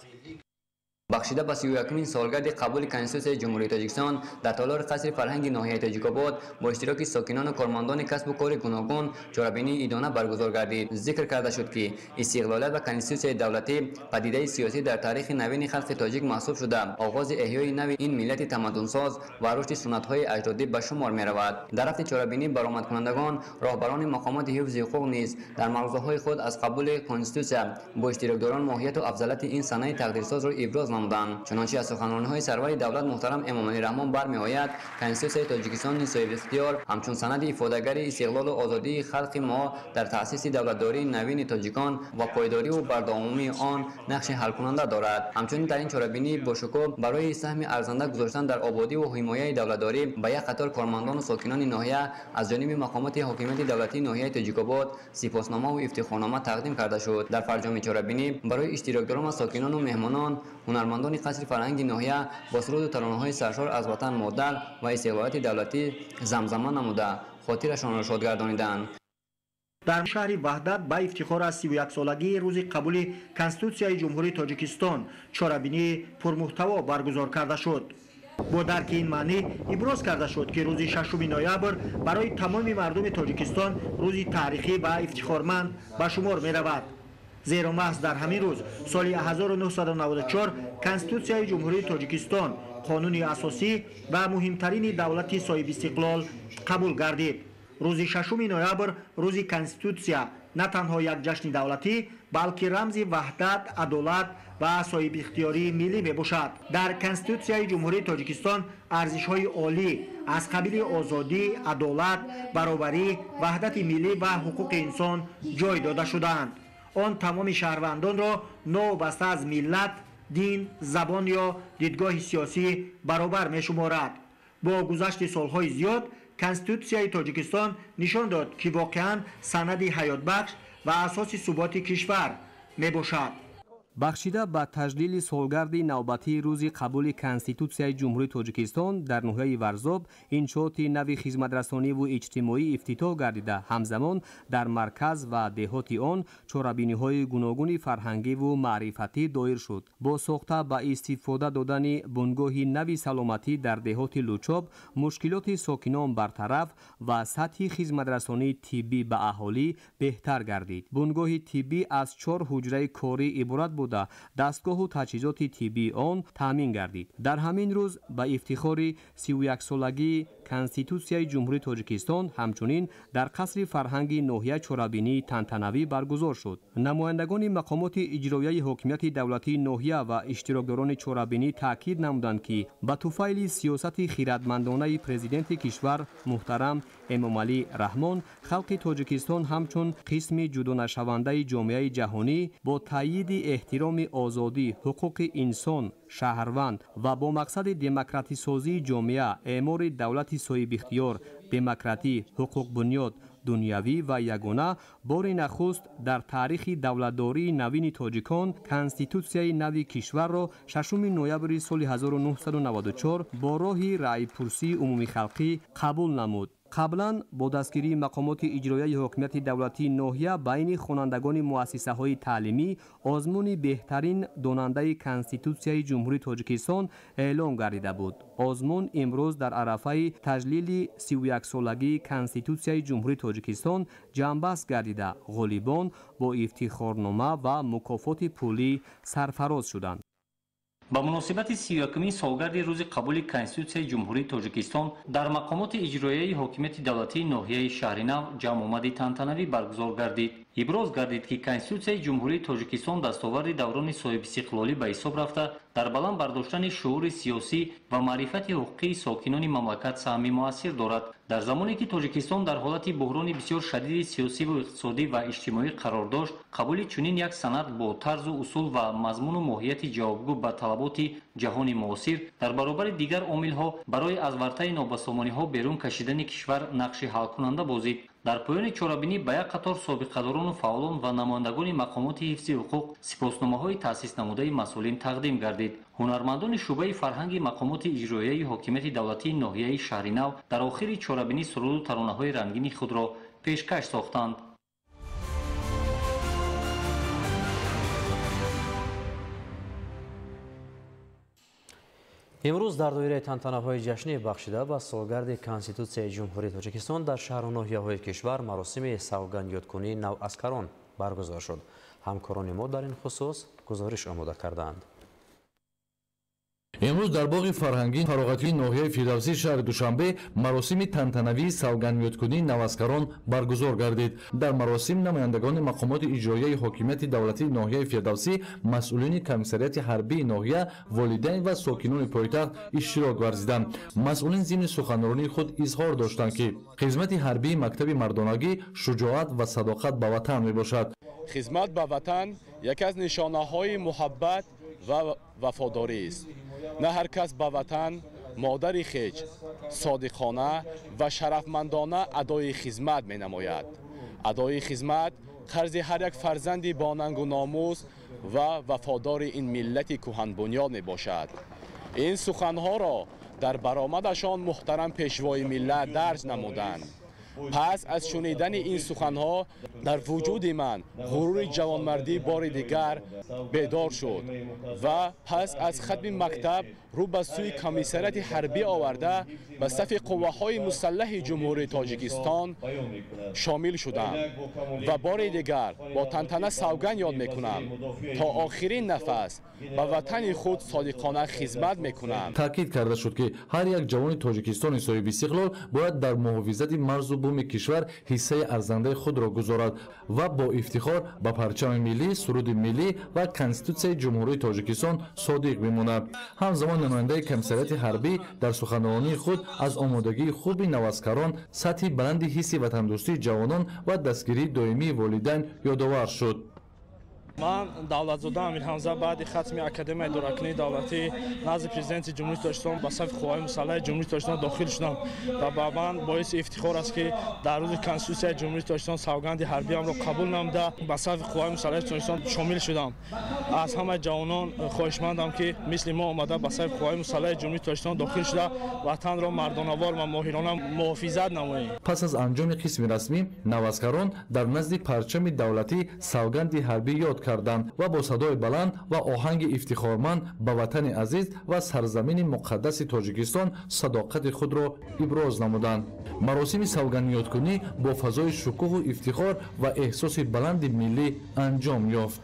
Бахшида ба 31-умин солгарди қабули Конститутсияи Ҷумҳурии Тоҷикистон дар толори қасри фарҳанги ноҳияи Тоҷикобод бо иштироки сокинону кормандони касбу кори гуногун чорабинии идона баргузор гардид. Зикр карда шуд, ки истиқлолият ва Конститутсияи давлатӣ падидаи сиёсӣ дар таърихи навини халқи тоҷик маҳсуб шуда, оғози эҳёи нави ин миллати тамаддунсоз ва рушди суннатҳои аҷдодӣ ба шумор меравад. Дар рафти чорабинӣ баромадкунандагон, роҳбарони мақомоти ҳифзи ҳуқуқ низ дар мавзӯъҳои худ аз қабули Конститутсия бо иштирокдорон моҳияту афзалияти ин санаи тақдирсозро иброз намуданд. Чунончи аз суханрониҳои сарвари давлат муҳтарам Эмомалӣ Раҳмон бармеояд, Конститутсияи Тоҷикистони соҳибихтиёр ҳамчун санади ифодагари истиқлолу озодии халқи мо дар таъсиси давлатдории навини тоҷикон ва пойдориву бардавомии он нақши ҳалкунанда дорад. Ҳамчунин дар ин чорабинӣ бошукӯҳ барои саҳми арзанда гузоштан дар ободиву ҳимояи давлатдорӣ ба як қатор кормандону сокинони ноҳия аз ҷониби мақомоти ҳокимияти давлатии ноҳияи Тоҷикобод сипосномаву ифтихорнома тақдим карда шуд. Дар фарҷоми чорабинӣ барои иштирокдорон ва сокинону меҳмонон ҳунармандони қасри фарҳанги ноҳия бо суруду таронаҳои саршор аз ватан модар ва истиқлолияти давлатӣ замзама намуда, хотирашонро шод гардониданд. Дар шаҳри Ваҳдат ба ифтихор аз 31-солагии рӯзи қабули Конститутсияи Ҷумҳурии Тоҷикистон чорабинии пурмуҳтаво баргузор карда шуд. Бо дарки ин маънӣ иброз карда шуд, ки рӯзи 6 ноябр барои тамоми мардуми Тоҷикистон рӯзи таърихӣ ва ифтихорманд ба шумор меравад. Зеро маҳз дар ҳамин рӯз соли 1994 Конститутсияи Ҷумҳурии Тоҷикистон қонуни асосӣ ва муҳимтарини давлати соҳибистиқлол қабул гардид. Рӯзи 6 ноябр рӯзи Конститутсия на танҳо як ҷашни давлатӣ, балки рамзи ваҳдат, адолат ва соҳибихтиёрии миллӣ мебошад. Дар Конститутсияи Ҷумҳурии Тоҷикистон арзишҳои олӣ аз қабили озодӣ, адолат, баробарӣ, ваҳдати миллӣ ва ҳуқуқи инсон ҷой дода шудаанд. Он тамоми шаҳрвандонро новобаста аз миллат, дин, забон ё дидгоҳи сиёсӣ баробар мешуморад. Бо гузашти солҳои зиёд Конститутсияи Тоҷикистон нишон дод, ки воқеан санади ҳаётбахш ва асоси суботи кишвар мебошад. Бахшида ба таҷлили солгарди навбатии рӯзи қабули Конститутсияи Ҷумҳурии Тоҷикистон дар ноҳияи Варзоб иншооти нави хизматрасониву иҷтимоӣ ифтитоҳ гардида, ҳамзамон дар марказ ва деҳоти он чорабиниҳои гуногуни фарҳангиву маърифатӣ доир шуд. Бо сохта ба истифода додани бунгоҳи нави саломатӣ дар деҳоти Лучоб мушкилоти сокинон бартараф ва сатҳи хизматрасонии тиббӣ ба аҳолӣ беҳтар гардид. Бунгоҳи тиббӣ аз 4 ҳуҷраи корӣ иборат буда, дастгоҳу таҷҳизоти тиббии он таъмин гардид. Дар ҳамин рӯз ба ифтихори 31-солагии Конститутсияи Ҷумҳурии Тоҷикистон ҳамчунин дар қасри фарҳанги ноҳия чорабинии тантанавӣ баргузор шуд. Намояндагони мақомоти иҷроияи ҳокимияти давлатии ноҳия ва иштирокдорони чорабинӣ таъкид намуданд, ки ба туфайли сиёсати хиратмандонаи президенти кишвар муҳтарам Эмомалӣ Раҳмон халқи Тоҷикистон ҳамчун қисми ҷудонашавандаи ҷомеаи ҷаҳонӣ бо таъйиди эҳтироми озодӣ, ҳуқуқи инсон, шаҳрванд ва бо мақсади демократисозии ҷомеа, эъмори давлати соҳибихтиёр, демократӣ, ҳуқуқбунёд, дунявӣ ва ягона бори нахуст дар таърихи давлатдории навини тоҷикон Конститутсияи нави кишварро 6 ноябри соли 1994 бо роҳи раъйпурсии умумихалқӣ қабул намуд. Қаблан бо дастгирии мақомоти иҷроияи ҳокимияти давлатии ноҳия байни хонандагони муассисаҳои таълимӣ озмуни беҳтарин донандаи Конститутсияи Ҷумҳурии Тоҷикистон эълон гардида буд. Озмун имрӯз дар арафаи таҷлили 31-солагии Конститутсияи Ҷумҳурии Тоҷикистон ҷамъбаст гардида, ғолибон бо ифтихорнома ва мукофоти пулӣ сарфароз шуданд. Ба муносибати 31-умин солгарди рӯзи қабули Конститутсияи Ҷумҳурии Тоҷикистон дар мақомоти иҷроияи ҳокимияти давлатии ноҳияи Шаҳринав ҷамъомади тантанавӣ баргузор гардид. Иброз гардид, ки Конститутсияи Ҷумҳурии Тоҷикистон дастоварди даврони соҳибистиқлолӣ ба ҳисоб рафта, дар баланд бардоштани шуури сиёсӣ ва маърифати ҳуқуқии сокинони мамлакат саҳми муассир дорад. Дар замоне ки Тоҷикистон дар ҳолати буҳрони бисёр шадиди сиёсиву иқтисодӣ ва иҷтимоӣ қарор дошт, қабули чунин як санад бо тарзу усул ва мазмуну моҳияти ҷавобгӯ ба талаботи ҷаҳони муосир дар баробари дигар омилҳо барои аз вартаи нобасомониҳо берун кашидани кишвар нақши ҳалкунанда бозид. Дар поёни чорабинӣ ба як қатор собиқадорону фаъолон ва намояндагони мақомоти ҳифзи ҳуқуқ сипосномаҳои таъсис намудаи масъулин тақдим гардид. Ҳунармандони шӯъбаи фарҳанги мақомоти иҷроияи ҳокимияти давлатии ноҳияи Шаҳринав дар охири чорабинӣ суруду таронаҳои рангини худро пешкаш сохтанд. Имрӯз дар доираи тантанаҳои ҷашнӣ бахшида ба солгарди Конститутсияи Ҷумҳурии Тоҷикистон дар шаҳру ноҳияҳои кишвар маросими савгандёдкунии наваскарон баргузор шуд. Ҳамкорони мо дар ин хусус гузориш омода кардаанд. Имрӯз дар боғи фарҳангии фароғатии ноҳияи Фирдавсии шаҳри Душанбе маросими тантанавии савгандёдкунии наваскарон баргузор гардид. Дар маросим намояндагони мақомоти иҷроияи ҳокимияти давлатии ноҳияи Фирдавсӣ, масъулини комиссариати ҳарбии ноҳия, волидайн ва сокинони пойтахт иштирок варзиданд. Масъулин зимни суханронии худ изҳор доштанд, ки хизмати ҳарбии мактаби мардонагӣ шуҷоат ва садоқат ба ватан мебошад. Хизмат ба ватан яке аз нишонаҳои муҳаббат ва вафодорист. На ҳар кас ба ватан, модари хеч, содиқона ва шарафмандона адои хизмат менамояд. Адои хизмат қарзи ҳар як фарзанди бонангу номус ва вафодори ин миллати кӯҳанбунёд мебошад. Ин суханҳоро дар баромадашон муҳтарам пешвои миллат дарҷ намуданд. Пас аз шунидани ин суханҳо дар вуҷуди ман ғурури ҷавонмардӣ бори дигар бедор шуд ва пас аз хатми мактаб рӯ ба сӯи комиссариати ҳарбӣ оварда ба сафи қувваҳои мусаллаҳи Ҷумҳурии Тоҷикистон шомил шудам ва бори дигар бо тантана савганд ёд мекунам то охирин нафас ба ватани худ содиқона хизмат мекунам. Таъкид карда шуд, ки ҳар як ҷавони Тоҷикистони соҳибистиқлол бояд дар муҳофизати марзу буми кишвар ҳиссаи арзандаи худро гузорад ва бо ифтихор ба парчами миллӣ, суруди миллӣ ва Конститутсияи Ҷумҳурии Тоҷикистон содиқ бимонад. Ҳамзамон намояндаи комиссариати ҳарбӣ дар суханронии худ аз омодагии хуби наваскарон, сатҳи баланди ҳисси ватандӯстии ҷавонон ва дастгирии доимии волидайн ёдовар шуд. Ман Давлатзода Амирҳамза баъди хатми Академияи идоракунии давлатӣ назди Президенти Ҷумҳурии Тоҷикистон ба сафи Қувваҳои мусаллаҳи Ҷумҳурии Тоҷикистон дохил шудам ва ба ман боиси ифтихор аст, ки дар рӯзи Конститутсияи Ҷумҳурии Тоҷикистон савганди ҳарбиамро қабул намуда ба сафи Қувваҳои мусаллаҳи Тоҷикистон шомил шудам. Аз ҳамаи ҷавонон хоҳишмандам, ки мисли мо омада ба сафи Қувваҳои мусаллаҳи Ҷумҳурии Тоҷикистон дохил шуда ватанро мардонавор ва моҳирона муҳофизат намоем. Пас аз анҷоми қисми расмӣ наваскарон дар назди парчами давлатӣ савганди ҳарбӣ ёд карданд ва бо садои баланд ва оҳанги ифтихорманд ба ватани азиз ва сарзамини муқаддаси Тоҷикистон садоқати худро иброз намуданд. Маросими савгандёдкунӣ бо фазои шукӯҳу ифтихор ва эҳсоси баланди миллӣ анҷом ёфт.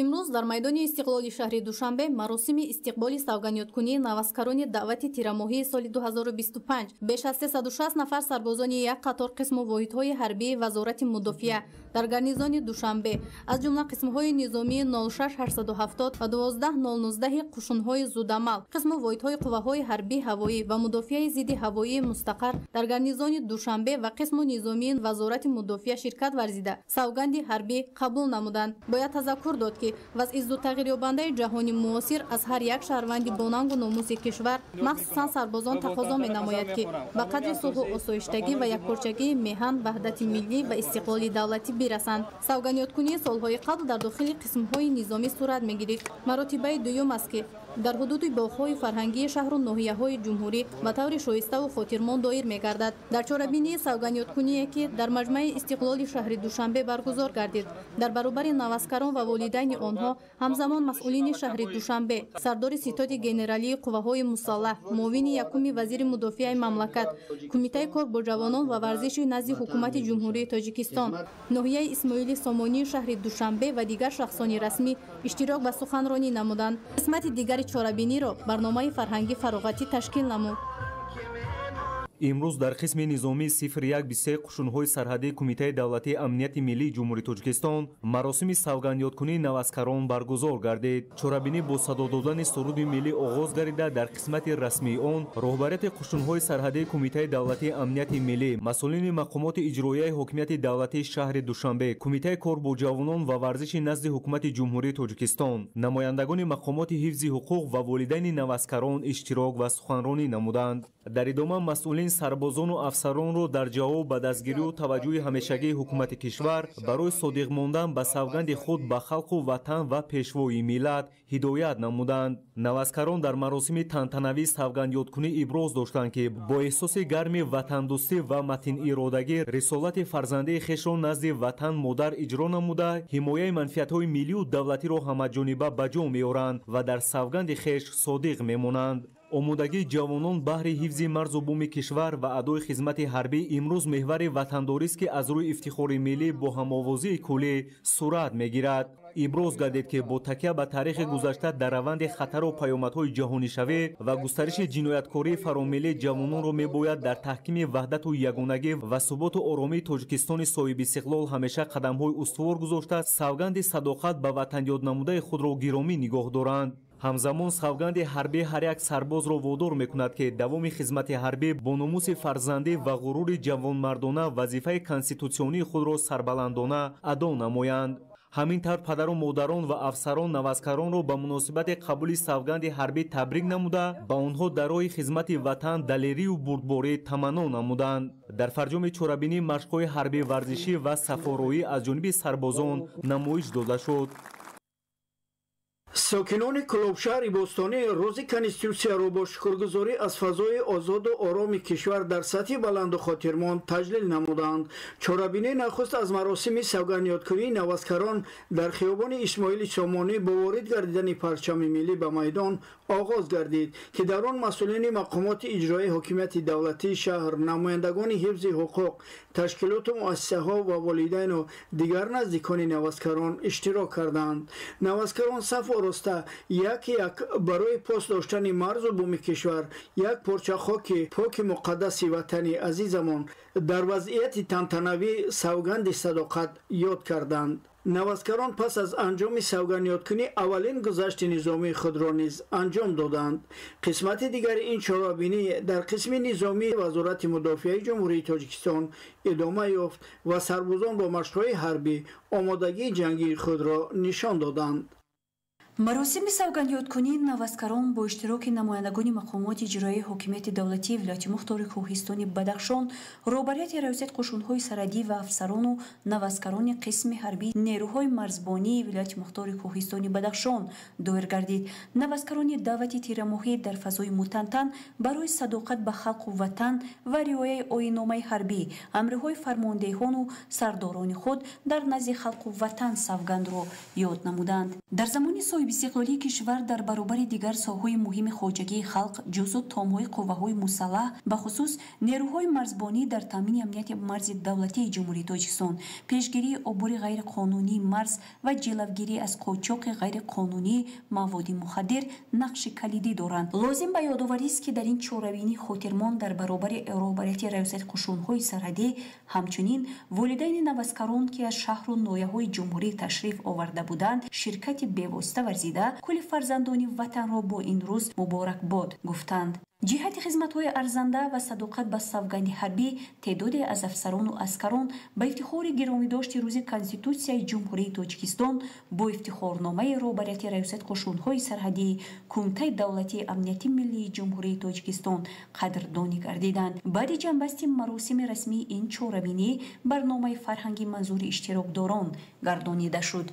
Имрӯз дар майдони Истиқлоли шаҳри Душанбе маросими истиқболи савганёдкунии наваскарони даъвати тирамоҳии соли 2025 беш аз 360 нафар сарбозони як қатор қисму воҳидҳои ҳарбии Вазорати мудофиа дар гарнизони Душанбе, аз ҷумла қисмҳои низомии 06870 ва 12019 қушунҳои зудамал, қисму воҳидҳои қувваҳои ҳарбии ҳавоӣ ва мудофиаи зидди ҳавоии мустақар дар гарнизони Душанбе ва қисму низомии Вазорати мудофиа ширкат варзида савганди ҳарбӣ қабул намуданд. Бояд тазаккур дод, ки вазъи зудтағйирёбандаи ҷаҳони муосир аз ҳар як шаҳрванди бонангу номуси кишвар, махсусан сарбозон, тақозо менамояд, ки ба қадри сулҳу осоиштагӣ ва якпорчагии меҳан, ваҳдати миллӣ ва истиқлоли давлатӣ бирасанд. Савганёдкунии солҳои қабл дар дохили қисмҳои низомӣ сурат мегирифт. Маротибаи дуюм аст, ки дар ҳудуди боғҳои фарҳангии шаҳру ноҳияҳои ҷумҳурӣ ба таври шоиставу хотирмон доир мегардад. Дар чорабинии савганёдкуние, ки дар маҷмаи Истиқлоли шаҳри Душанбе баргузор гардид, дар баробари наваскарон ва волидайни онҳо ҳамзамон масъулини шаҳри Душанбе, сардори ситоди генералии қувваҳои мусаллаҳ, муовини якуми вазири мудофиаи мамлакат, Кумитаи кор бо ҷавонон ва варзиши назди Ҳукумати Ҷумҳурии Тоҷикистон, ноҳияи Исмоили Сомонии шаҳри Душанбе ва дигар шахсони расмӣ иштирок ба суханронӣ намуданд. Қисмати дигари чорабиниро барномаи фарҳангӣ фароғатӣ ташкил намуд. Имрӯз дар қисми низомии 0123 қушунҳои сарҳадии Кумитаи давлатии амнияти миллии Ҷумҳурии Тоҷикистон маросими савгандёдкунии наваскарон баргузор гардид. Чорабинӣ бо садо додани суруди миллӣ оғоз гардида, дар қисмати расмии он роҳбарияти қушунҳои сарҳадии Кумитаи давлатии амнияти миллӣ, масъулини мақомоти иҷроияи ҳокимияти давлатии шаҳри Душанбе, Кумитаи кор бо ҷавонон ва варзиши назди Ҳукумати Ҷумҳурии Тоҷикистон, намояндагони мақомоти ҳифзи ҳуқуқ ва волидайни наваскарон иштирок ва суханронӣ намуданд. Дар идома масъулин сарбозону афсаронро дар ҷавоб ба дастгирию таваҷҷӯҳи ҳамешагии ҳукумати кишвар барои содиқ мондан ба савганди худ ба халқу ватан ва пешвои миллат ҳидоят намуданд. Наваскарон дар маросими тантанавии савгандёдкунӣ иброз доштанд, ки бо эҳсоси гарми ватандӯстӣ ва матиниродагӣ рисолати фарзандии хешро назди ватан модар иҷро намуда, ҳимояи манфиатҳои миллию давлатиро ҳамаҷониба ба ҷо меоранд ва дар савганди хеш содиқ мемонанд. Омодагии ҷавонон баҳри ҳифзи марзу буми кишвар ва адои хизмати ҳарбӣ имрӯз меҳвари ватандорист, ки аз рӯи ифтихори миллӣ бо ҳамовозии куллӣ сурат мегирад. Иброз гардид, ки бо такя ба таърихи гузашта дар раванди хатару паёмадҳои ҷаҳонишавӣ ва густариши ҷинояткории фаромиллӣ ҷавононро мебояд дар таҳкими ваҳдату ягонагӣ ва суботу оромии Тоҷикистони соҳибистиқлол ҳамеша қадамҳои устувор гузошта, савганди садоқат ба ватанёднамудаи худро гиромӣ нигоҳ доранд. Ҳамзамон савганди ҳарбӣ ҳар як сарбозро водор мекунад, ки давоми хизмати ҳарбӣ бо номуси фарзандӣ ва ғурури ҷавонмардона вазифаи конститутсионии худро сарбаландона адо намоянд. Ҳамин тавр падару модарон ва афсарон наваскаронро ба муносибати қабули савганди ҳарбӣ табрик намуда, ба онҳо дар роҳи хизмати ватан далерию бурдборӣ таманно намуданд. Дар фарҷоми чорабинӣ машқҳои ҳарбӣ варзишӣ ва сафороӣ аз ҷониби сарбозон намоиш дода шуд. Сокинони Кӯлобшаҳри бостонӣ рӯзи Конститутсияро бо шукргузорӣ аз фазои озоду ороми кишвар дар сатҳи баланду хотирмон таҷлил намуданд. Чорабинӣ нахуст аз маросими савгандёдкунии наваскарон дар хиёбони Исмоили Сомонӣ бо ворид гардидани парчами миллӣ ба майдон оғоз гардид, ки дар он масъулини мақомоти иҷроии ҳокимияти давлатии шаҳр, намояндагони ҳифзи ҳуқуқ, ташкилоту муассисаҳо ва волидайну дигар наздикони наваскарон иштирок карданд. Наваскарон саф ороста як як барои пос доштани марзу буми кишвар, як порча хоки поки муқаддаси ватани азизамон дар вазъияти тантанавӣ савганди садоқат ёд карданд. Наваскарон пас аз анҷоми савгандёдкунӣ аввалин гузашти низомии худро низ анҷом доданд. Қисмати дигари ин чорабинӣ дар қисми низомии Вазорати мудофиаи Ҷумҳурии Тоҷикистон идома ёфт ва сарбозон бо машқҳои ҳарбӣ омодагии ҷангии худро нишон доданд. Маросими савгандёдкунии наваскарон бо иштироки намояндагони мақомоти иҷроияи ҳокимияти давлатии вилояти мухтори Кӯҳистони Бадахшон, роҳбарияти раёсати қушунҳои сарҳадӣ ва афсарону наваскарони қисми ҳарбии нерӯҳои марзбонии вилояти мухтори Кӯҳистони Бадахшон доир гардид. Наваскарони даъвати тирамоҳӣ дар фазои мутантан барои садоқат ба халқу ватан ва риояи оинномаи ҳарбӣ, амриҳои фармондеҳону сардорони худ дар назди халқу ватан савгандро ёд намуданд. Дар замони соҳибистиқлолии кишвар дар баробари дигар соҳаҳои муҳими хоҷагии халқ, ҷузъу томҳои қувваҳои мусаллаҳ, бахусус нерӯҳои марзбонӣ дар таъмини амнияти марзи давлатии Ҷумҳурии Тоҷикистон, пешгирии убури ғайриқонунии марз ва ҷилавгирӣ аз қочоқи ғайриқонунии маводи мухаддир нақши калидӣ доранд. Лозим ба ёдоварист, ки дар ин чорабинӣ хотирмон дар баробари роҳбарияти раёсати қушунҳои сарҳадӣ, ҳамчунин волидайни наваскарон, ки аз шаҳру ноҳияҳои ҷумҳурӣ ташриф оварда буданд, ширкати бевосита варзида кулли фарзандони ватанро бо ин рӯз муборакбод гуфтанд. Ҷиҳати хизматҳои арзанда ва садоқат ба савганди ҳарбӣ теъдоде аз афсарону аскарон ба ифтихори гиромидошти рӯзи Конститутсияи Ҷумҳурии Тоҷикистон бо ифтихорномаи роҳбарияти раёсати қушунҳои сарҳадии Кумитаи давлатии амнияти миллии Ҷумҳурии Тоҷикистон қадрдонӣ гардиданд. Баъди ҷамъбасти маросими расмии ин чорабинӣ барномаи фарҳанги манзури иштирокдорон гардонида шуд.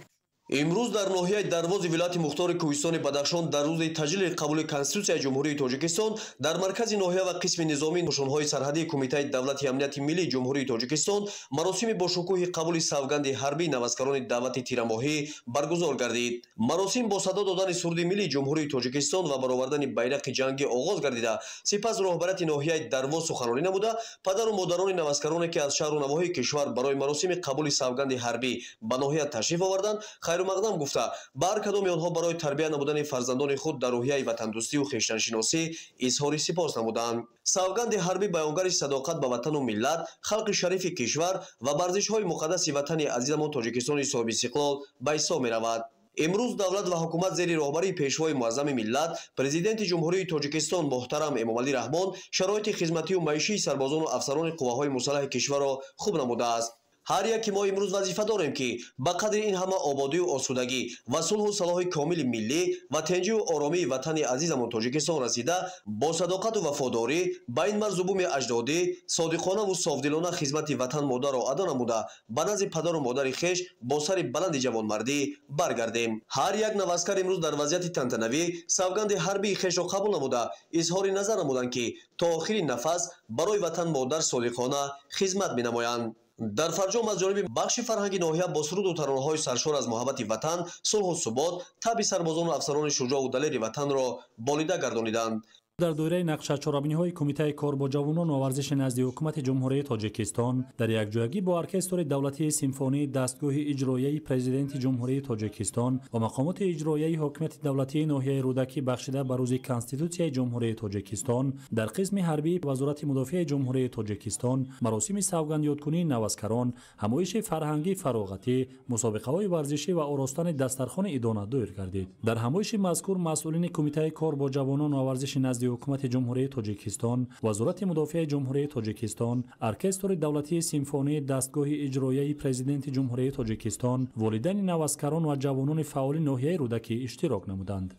Имрӯз дар ноҳияи Дарвози вилояти мухтори Кӯҳистони Бадахшон дар рӯзи таҷлили қабули Конститутсияи Ҷумҳурии Тоҷикистон дар маркази ноҳия ва қисми низомии қушунҳои сарҳадии Кумитаи давлати амнияти миллии Ҷумҳурии Тоҷикистон маросими бошукӯҳи қабули савганди ҳарбии наваскарони даъвати тирамоҳӣ баргузор гардид. Маросим бо садо додани суруди миллии Ҷумҳурии Тоҷикистон ва баровардани байрақи ҷангӣ оғоз гардида, сипас роҳбарияти ноҳияи Дарвоз суханронӣ намуда, падару модарони наваскароне, ки аз шаҳру навоҳии кишвар барои маросими қабули савганди ҳарбӣ ба ноҳия ташриф оварданд, хайрумақдам гуфта, ба ҳар кадоми онҳо барои тарбия намудани фарзандони худ дар рӯҳияи ватандӯстию хештаншиносӣ изҳори сипос намуданд. Савганди ҳарбӣ баёнгари садоқат ба ватану миллат, халқи шарифи кишвар ва ба арзишҳои муқаддаси ватани азизамон Тоҷикистони соҳибистиқлол ба ҳисоб меравад. Имрӯз давлат ва ҳукумат зери роҳбарии пешвои муаззами миллат, президенти Ҷумҳурии Тоҷикистон муҳтарам Эмомалӣ Раҳмон шароити хизматию маишии сарбозону афсарони қувваҳои мусаллаҳи кишварро хуб намудааст. Ҳар яке мо имрӯз вазифа дорем, ки ба қадри ин ҳама ободию осудагӣ ва сулҳу салоҳи комили миллӣ ва тенҷию оромии ватани азизамон Тоҷикистон расида, бо садоқату вафодорӣ ба ин марзу буми аҷдодӣ содиқонаву софдилона хизмати ватан модарро адо намуда, ба назди падару модари хеш бо сари баланди ҷавонмардӣ баргардем. Ҳар як наваскар имрӯз дар вазъияти тантанавӣ савганди ҳарбии хешро қабул намуда, изҳори назар намуданд, ки то охири нафас барои ватан модар содиқона хизмат менамоянд. Дар фарҷом аз ҷониби бахши фарҳанги ноҳия бо суруду таронаҳои саршор аз муҳаббати ватан, сулҳу субот, табъи сарбозону афсарони шуҷоъу далери ватанро болида гардониданд. Дар доираи нақша чорабиниҳои Кумитаи кор бо ҷавонон ва варзиши назди Ҳукумати Ҷумҳурии Тоҷикистон дар якҷоягӣ бо Оркестри давлатии симфонии дастгоҳи иҷроияи Президенти Ҷумҳурии Тоҷикистон ва мақомоти иҷроияи ҳокимияти давлатии ноҳияи Рӯдакӣ бахшида ба рӯзи Конститутсияи Ҷумҳурии Тоҷикистон дар қисми ҳарбии Вазорати мудофиаи Ҷумҳурии Тоҷикистон маросими савгандёдкунии наваскарон, ҳамоиши фарҳангӣ фароғатӣ, мусобиқаҳои варзишӣ ва оростани дастархони идона доир гардид. Дар ҳамоиши мазкур масъулини Кумитаи кор бо ҷавонон ва варзиши назди Ҳукумати Ҷумҳурии Тоҷикистон, Вазорати мудофиаи Ҷумҳурии Тоҷикистон, Оркестри давлатии симфонии дастгоҳи иҷроияи Президенти Ҷумҳурии Тоҷикистон, волидайни наваскарон ва ҷавонони фаъоли ноҳияи Рӯдакӣ иштирок намуданд.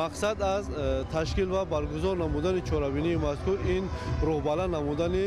Мақсад аз ташкил ва баргузор намудани чорабинии мазкур ин рӯҳбаланд намудани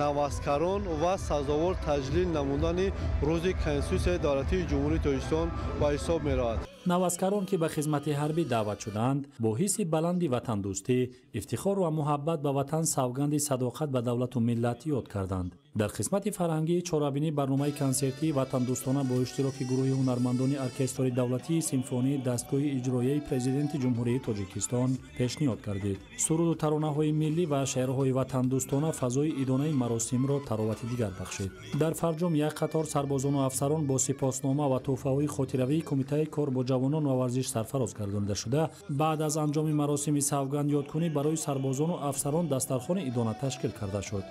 наваскарон ва сазовор таҷлил намудани рӯзи Конститутсияи давлатии Ҷумҳурии Тоҷикистон ба ҳисоб меравад. Наваскарон, ки ба хизмати ҳарбӣ даъват шуданд, бо ҳисси баланди ватандӯстӣ, ифтихор ва муҳаббат ба ватан савганди садоқат ба давлату миллат ёд карданд. Дар қисмати фарҳангии чорабинӣ барномаи консертии ватандӯстона бо иштироки гурӯҳи ҳунармандони Оркестри давлатии симфонии дастгоҳи иҷроияи Президенти Ҷумҳурии Тоҷикистон пешниҳод гардид. Суруду таронаҳои миллӣ ва шеърҳои ватандӯстона фазои идонаи маросимро таровати дигар бахшид. Дар фарҷом як қатор сарбозону афсарон бо сипоснома ва тӯҳфаҳои хотиравии Кумитаи кор бо ҷавонон ва варзиш сарфароз гардонида шуда, баъд аз анҷоми маросими савганд ёдкунӣ барои сарбозону афсарон дастархони идона ташкил карда шуд.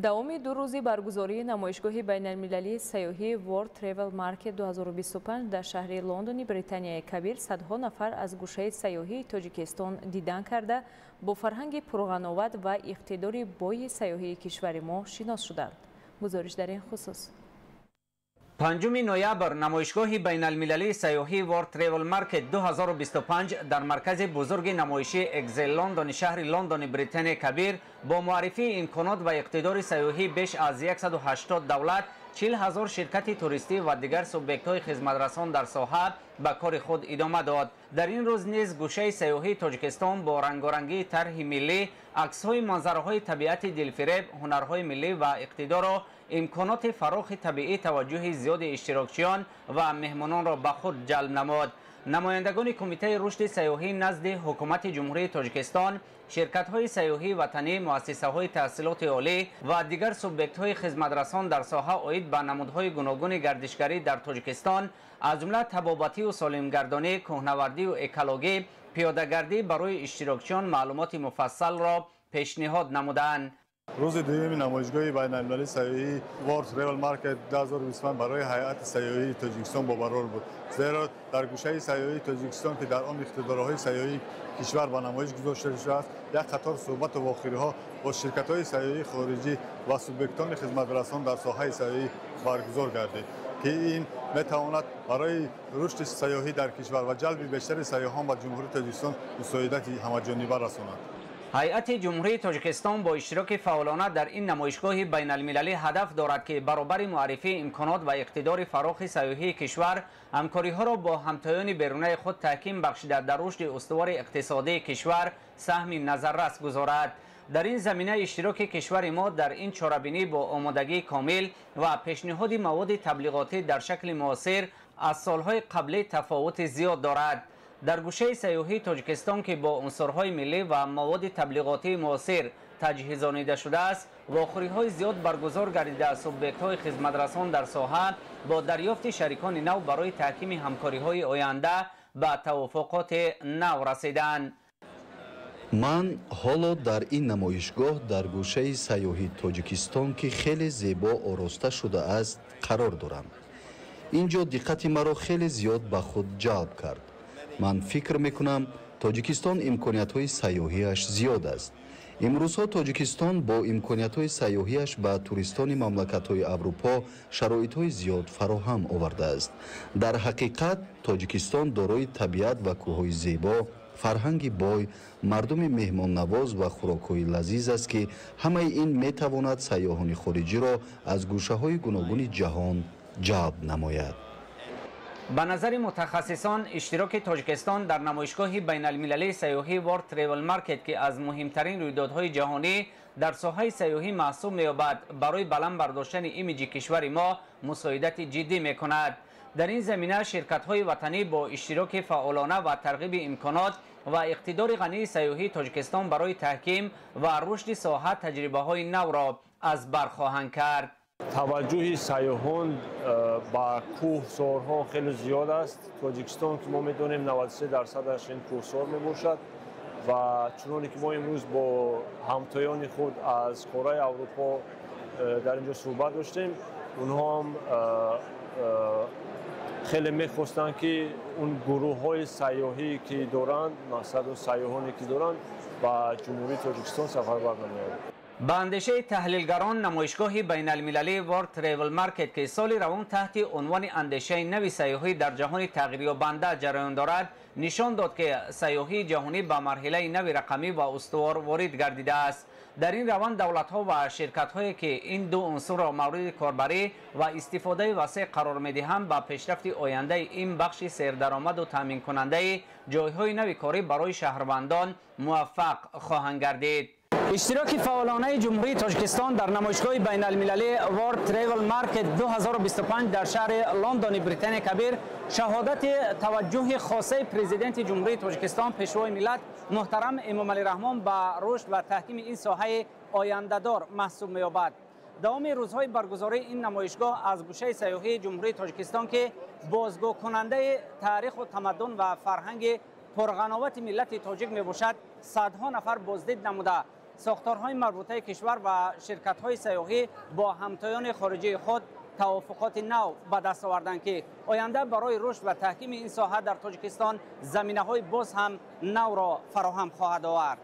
Давоми 2 рӯзи баргузории намоишгоҳи байналмилалии сайёҳии World Travel Market 2025 дар шаҳри Лондони Британияи Кабир садҳо нафар аз гӯшаи сайёҳии Тоҷикистон дидан карда, бо фарҳанги пурғановат ва иқтидори бои сайёҳии кишвари мо шинос шуданд. Гузориш дар ин хусус. 5 ноябр намоишгоҳи байналмилалии сайёҳии World Travel Market 2025 дар маркази бузурги намоишии Экзел Лондони шаҳри Лондони Британияи Кабир бо муаррифии имконот ва иқтидори сайёҳии беш аз 180 давлат, 40 000 ширкати туристӣ ва дигар субъектҳои хизматрасон дар соҳа ба кори худ идома дод. Дар ин рӯз низ гӯшаи сайёҳии Тоҷикистон бо рангорангии тарҳи миллӣ, аксҳои манзараҳои табиати дилфиреб, ҳунарҳои миллӣ ва иқтидору имконоти фарохи табиӣ таваҷҷӯҳи зиёди иштирокчиён ва меҳмононро ба худ ҷалб намуд. Намояндагони Кумитаи рушди сайёҳӣ назди Ҳукумати Ҷумҳурии Тоҷикистон, ширкатҳои сайёҳии ватанӣ, муассисаҳои таҳсилоти олӣ ва дигар субъектҳои хизматрасон дар соҳа оид ба намудҳои гуногуни гардишгарӣ дар Тоҷикистон, аз ҷумла табобатию солимгардонӣ, кӯҳнавардию экологӣ, пиёдагардӣ барои иштирокчиён маълумоти муфассалро пешниҳод намуданд. Рӯзи дуюми намоишгоҳи байналмилалии сайёҳии World Travel Market 2025 барои ҳайати сайёҳии Тоҷикистон бобарор буд. Зеро дар гӯшаи сайёҳии Тоҷикистон, ки дар он иқтидорҳои сайёҳии кишвар ба намоиш гузошта шудааст, як қатор суҳбату вохӯриҳо бо ширкатҳои сайёҳии хориҷӣ ва субъектони хизматрасон дар соҳаи сайёҳӣ баргузор гардид, ки ин метавонад барои рушди сайёҳӣ дар кишвар ва ҷалби бештари сайёҳон ба Ҷумҳурии Тоҷикистон мусоидати ҳамаҷониба расонад. Ҳайати Ҷумҳурии Тоҷикистон бо иштироки фаъолона дар ин намоишгоҳи байналмилалӣ ҳадаф дорад, ки баробари муаррифии имконот ва иқтидори фарохи сайёҳии кишвар ҳамкориҳоро бо ҳамтоёни берунаи худ таҳким бахшида, дар рушди устувори иқтисодии кишвар саҳми назаррас гузорад. Дар ин замина иштироки кишвари мо дар ин чорабинӣ бо омодагии комил ва пешниҳоди маводи таблиғотӣ дар шакли муосир аз солҳои қаблӣ тафовути зиёд дорад. Дар гӯшаи сайёҳии Тоҷикистон, ки бо унсурҳои миллӣ ва маводи таблиғотии муосир таҷҳизонида шудааст, вохӯриҳои зиёд баргузор гардида, субъектҳои хизматрасон дар соҳа бо дарёфти шарикони нав барои таҳкими ҳамкориҳои оянда ба тавофуқоти нав расиданд. Ман ҳоло дар ин намоишгоҳ дар гӯшаи сайёҳии Тоҷикистон, ки хеле зебо ороста шудааст, қарор дорам. Ин ҷо диққати маро хеле зиёд ба худ ҷалб кард. Ман фикр мекунам, Тоҷикистон имкониятҳои сайёҳиаш зиёд аст. Имрӯзҳо Тоҷикистон бо имкониятҳои сайёҳиаш ба туристони мамлакатҳои Аврупо шароитҳои зиёд фароҳам овардааст. Дар ҳақиқат Тоҷикистон дорои табиат ва кӯҳҳои зебо, фарҳанги бой, мардуми меҳмоннавоз ва хӯрокҳои лазиз аст, ки ҳамаи ин метавонад сайёҳони хориҷиро аз гӯшаҳои гуногуни ҷаҳон ҷалб намояд. Ба назари мутахассисон, иштироки Тоҷикистон дар намоишгоҳи байналмилалии сайёҳии World Travel Market, ки аз муҳимтарин рӯйдодҳои ҷаҳонӣ дар соҳаи сайёҳӣ маҳсуб меёбад, барои баланд бардоштани имиҷи кишвари мо мусоидати ҷиддӣ мекунад. Дар ин замина ширкатҳои ватанӣ бо иштироки фаъолона ва тарғиби имконот ва иқтидори ғании сайёҳии Тоҷикистон барои таҳким ва рушди соҳа таҷрибаҳои навро аз бар хоҳанд кард. Таваҷҷӯҳи сайёҳон ба кӯҳсорҳо хеле зиёд аст. Тоҷикистон, ки мо медонем, 93%-аш ин кӯҳсор мебошад ва чуноне ки мо имрӯз бо ҳамтоёни худ аз қораи Аврупо дар ин ҷо суҳбат доштем, онҳо ҳам хеле мехостанд, ки он гурӯҳҳои сайёҳӣ ки доранд, мақсаду сайёҳоне ки доранд, ба Ҷумҳурии Тоҷикистон сафарбар намоянд. Ба андешаи таҳлилгарон, намоишгоҳи байналмилалии World Travel Market, ки соли равон таҳти унвони андешаи нави сайёҳӣ дар ҷаҳони тағйирёбанда ҷараён дорад, нишон дод, ки сайёҳии ҷаҳонӣ ба марҳилаи нави рақамӣ ва устувор ворид гардидааст. Дар ин раванд давлатҳо ва ширкатҳое, ки ин ду унсурро мавриди корбарӣ ва истифодаи васеъ қарор медиҳанд, ба пешрафти ояндаи ин бахши сердаромаду таъминкунандаи ҷойҳои нави корӣ барои шаҳрвандон муваффақ хоҳанд гардид. Иштироки фаъолонаи Ҷумҳурии Тоҷикистон дар намоишгоҳи байналмилалии World Travel Market 2025 дар шаҳри Лондони Британияи Кабир шаҳодати таваҷҷӯҳи хосаи Президенти Ҷумҳурии Тоҷикистон, Пешвои миллат муҳтарам Эмомалӣ Раҳмон ба рушд ва таҳкими ин соҳаи ояндадор маҳсуб меёбад. Давоми рӯзҳои баргузории ин намоишгоҳ аз гӯшаи сайёҳии Ҷумҳурии Тоҷикистон, ки бозгӯкунандаи таъриху тамаддун ва фарҳанги пурғановати миллати тоҷик мебошад, садҳо нафар боздид намуда, сохторҳои марбутаи кишвар ва ширкатҳои сайёҳӣ бо ҳамтоёни хориҷии худ тавофуқоти нав ба даст оварданд, ки оянда барои рушд ва таҳкими ин соҳа дар Тоҷикистон заминаҳои боз ҳам навро фароҳам хоҳад овард.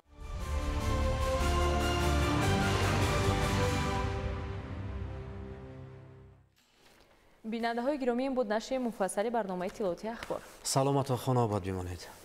Бинандаҳои гиромӣ, ин буд нашри муфассали барномаи тиловати ахбор. Саломату хонаобод бимонед.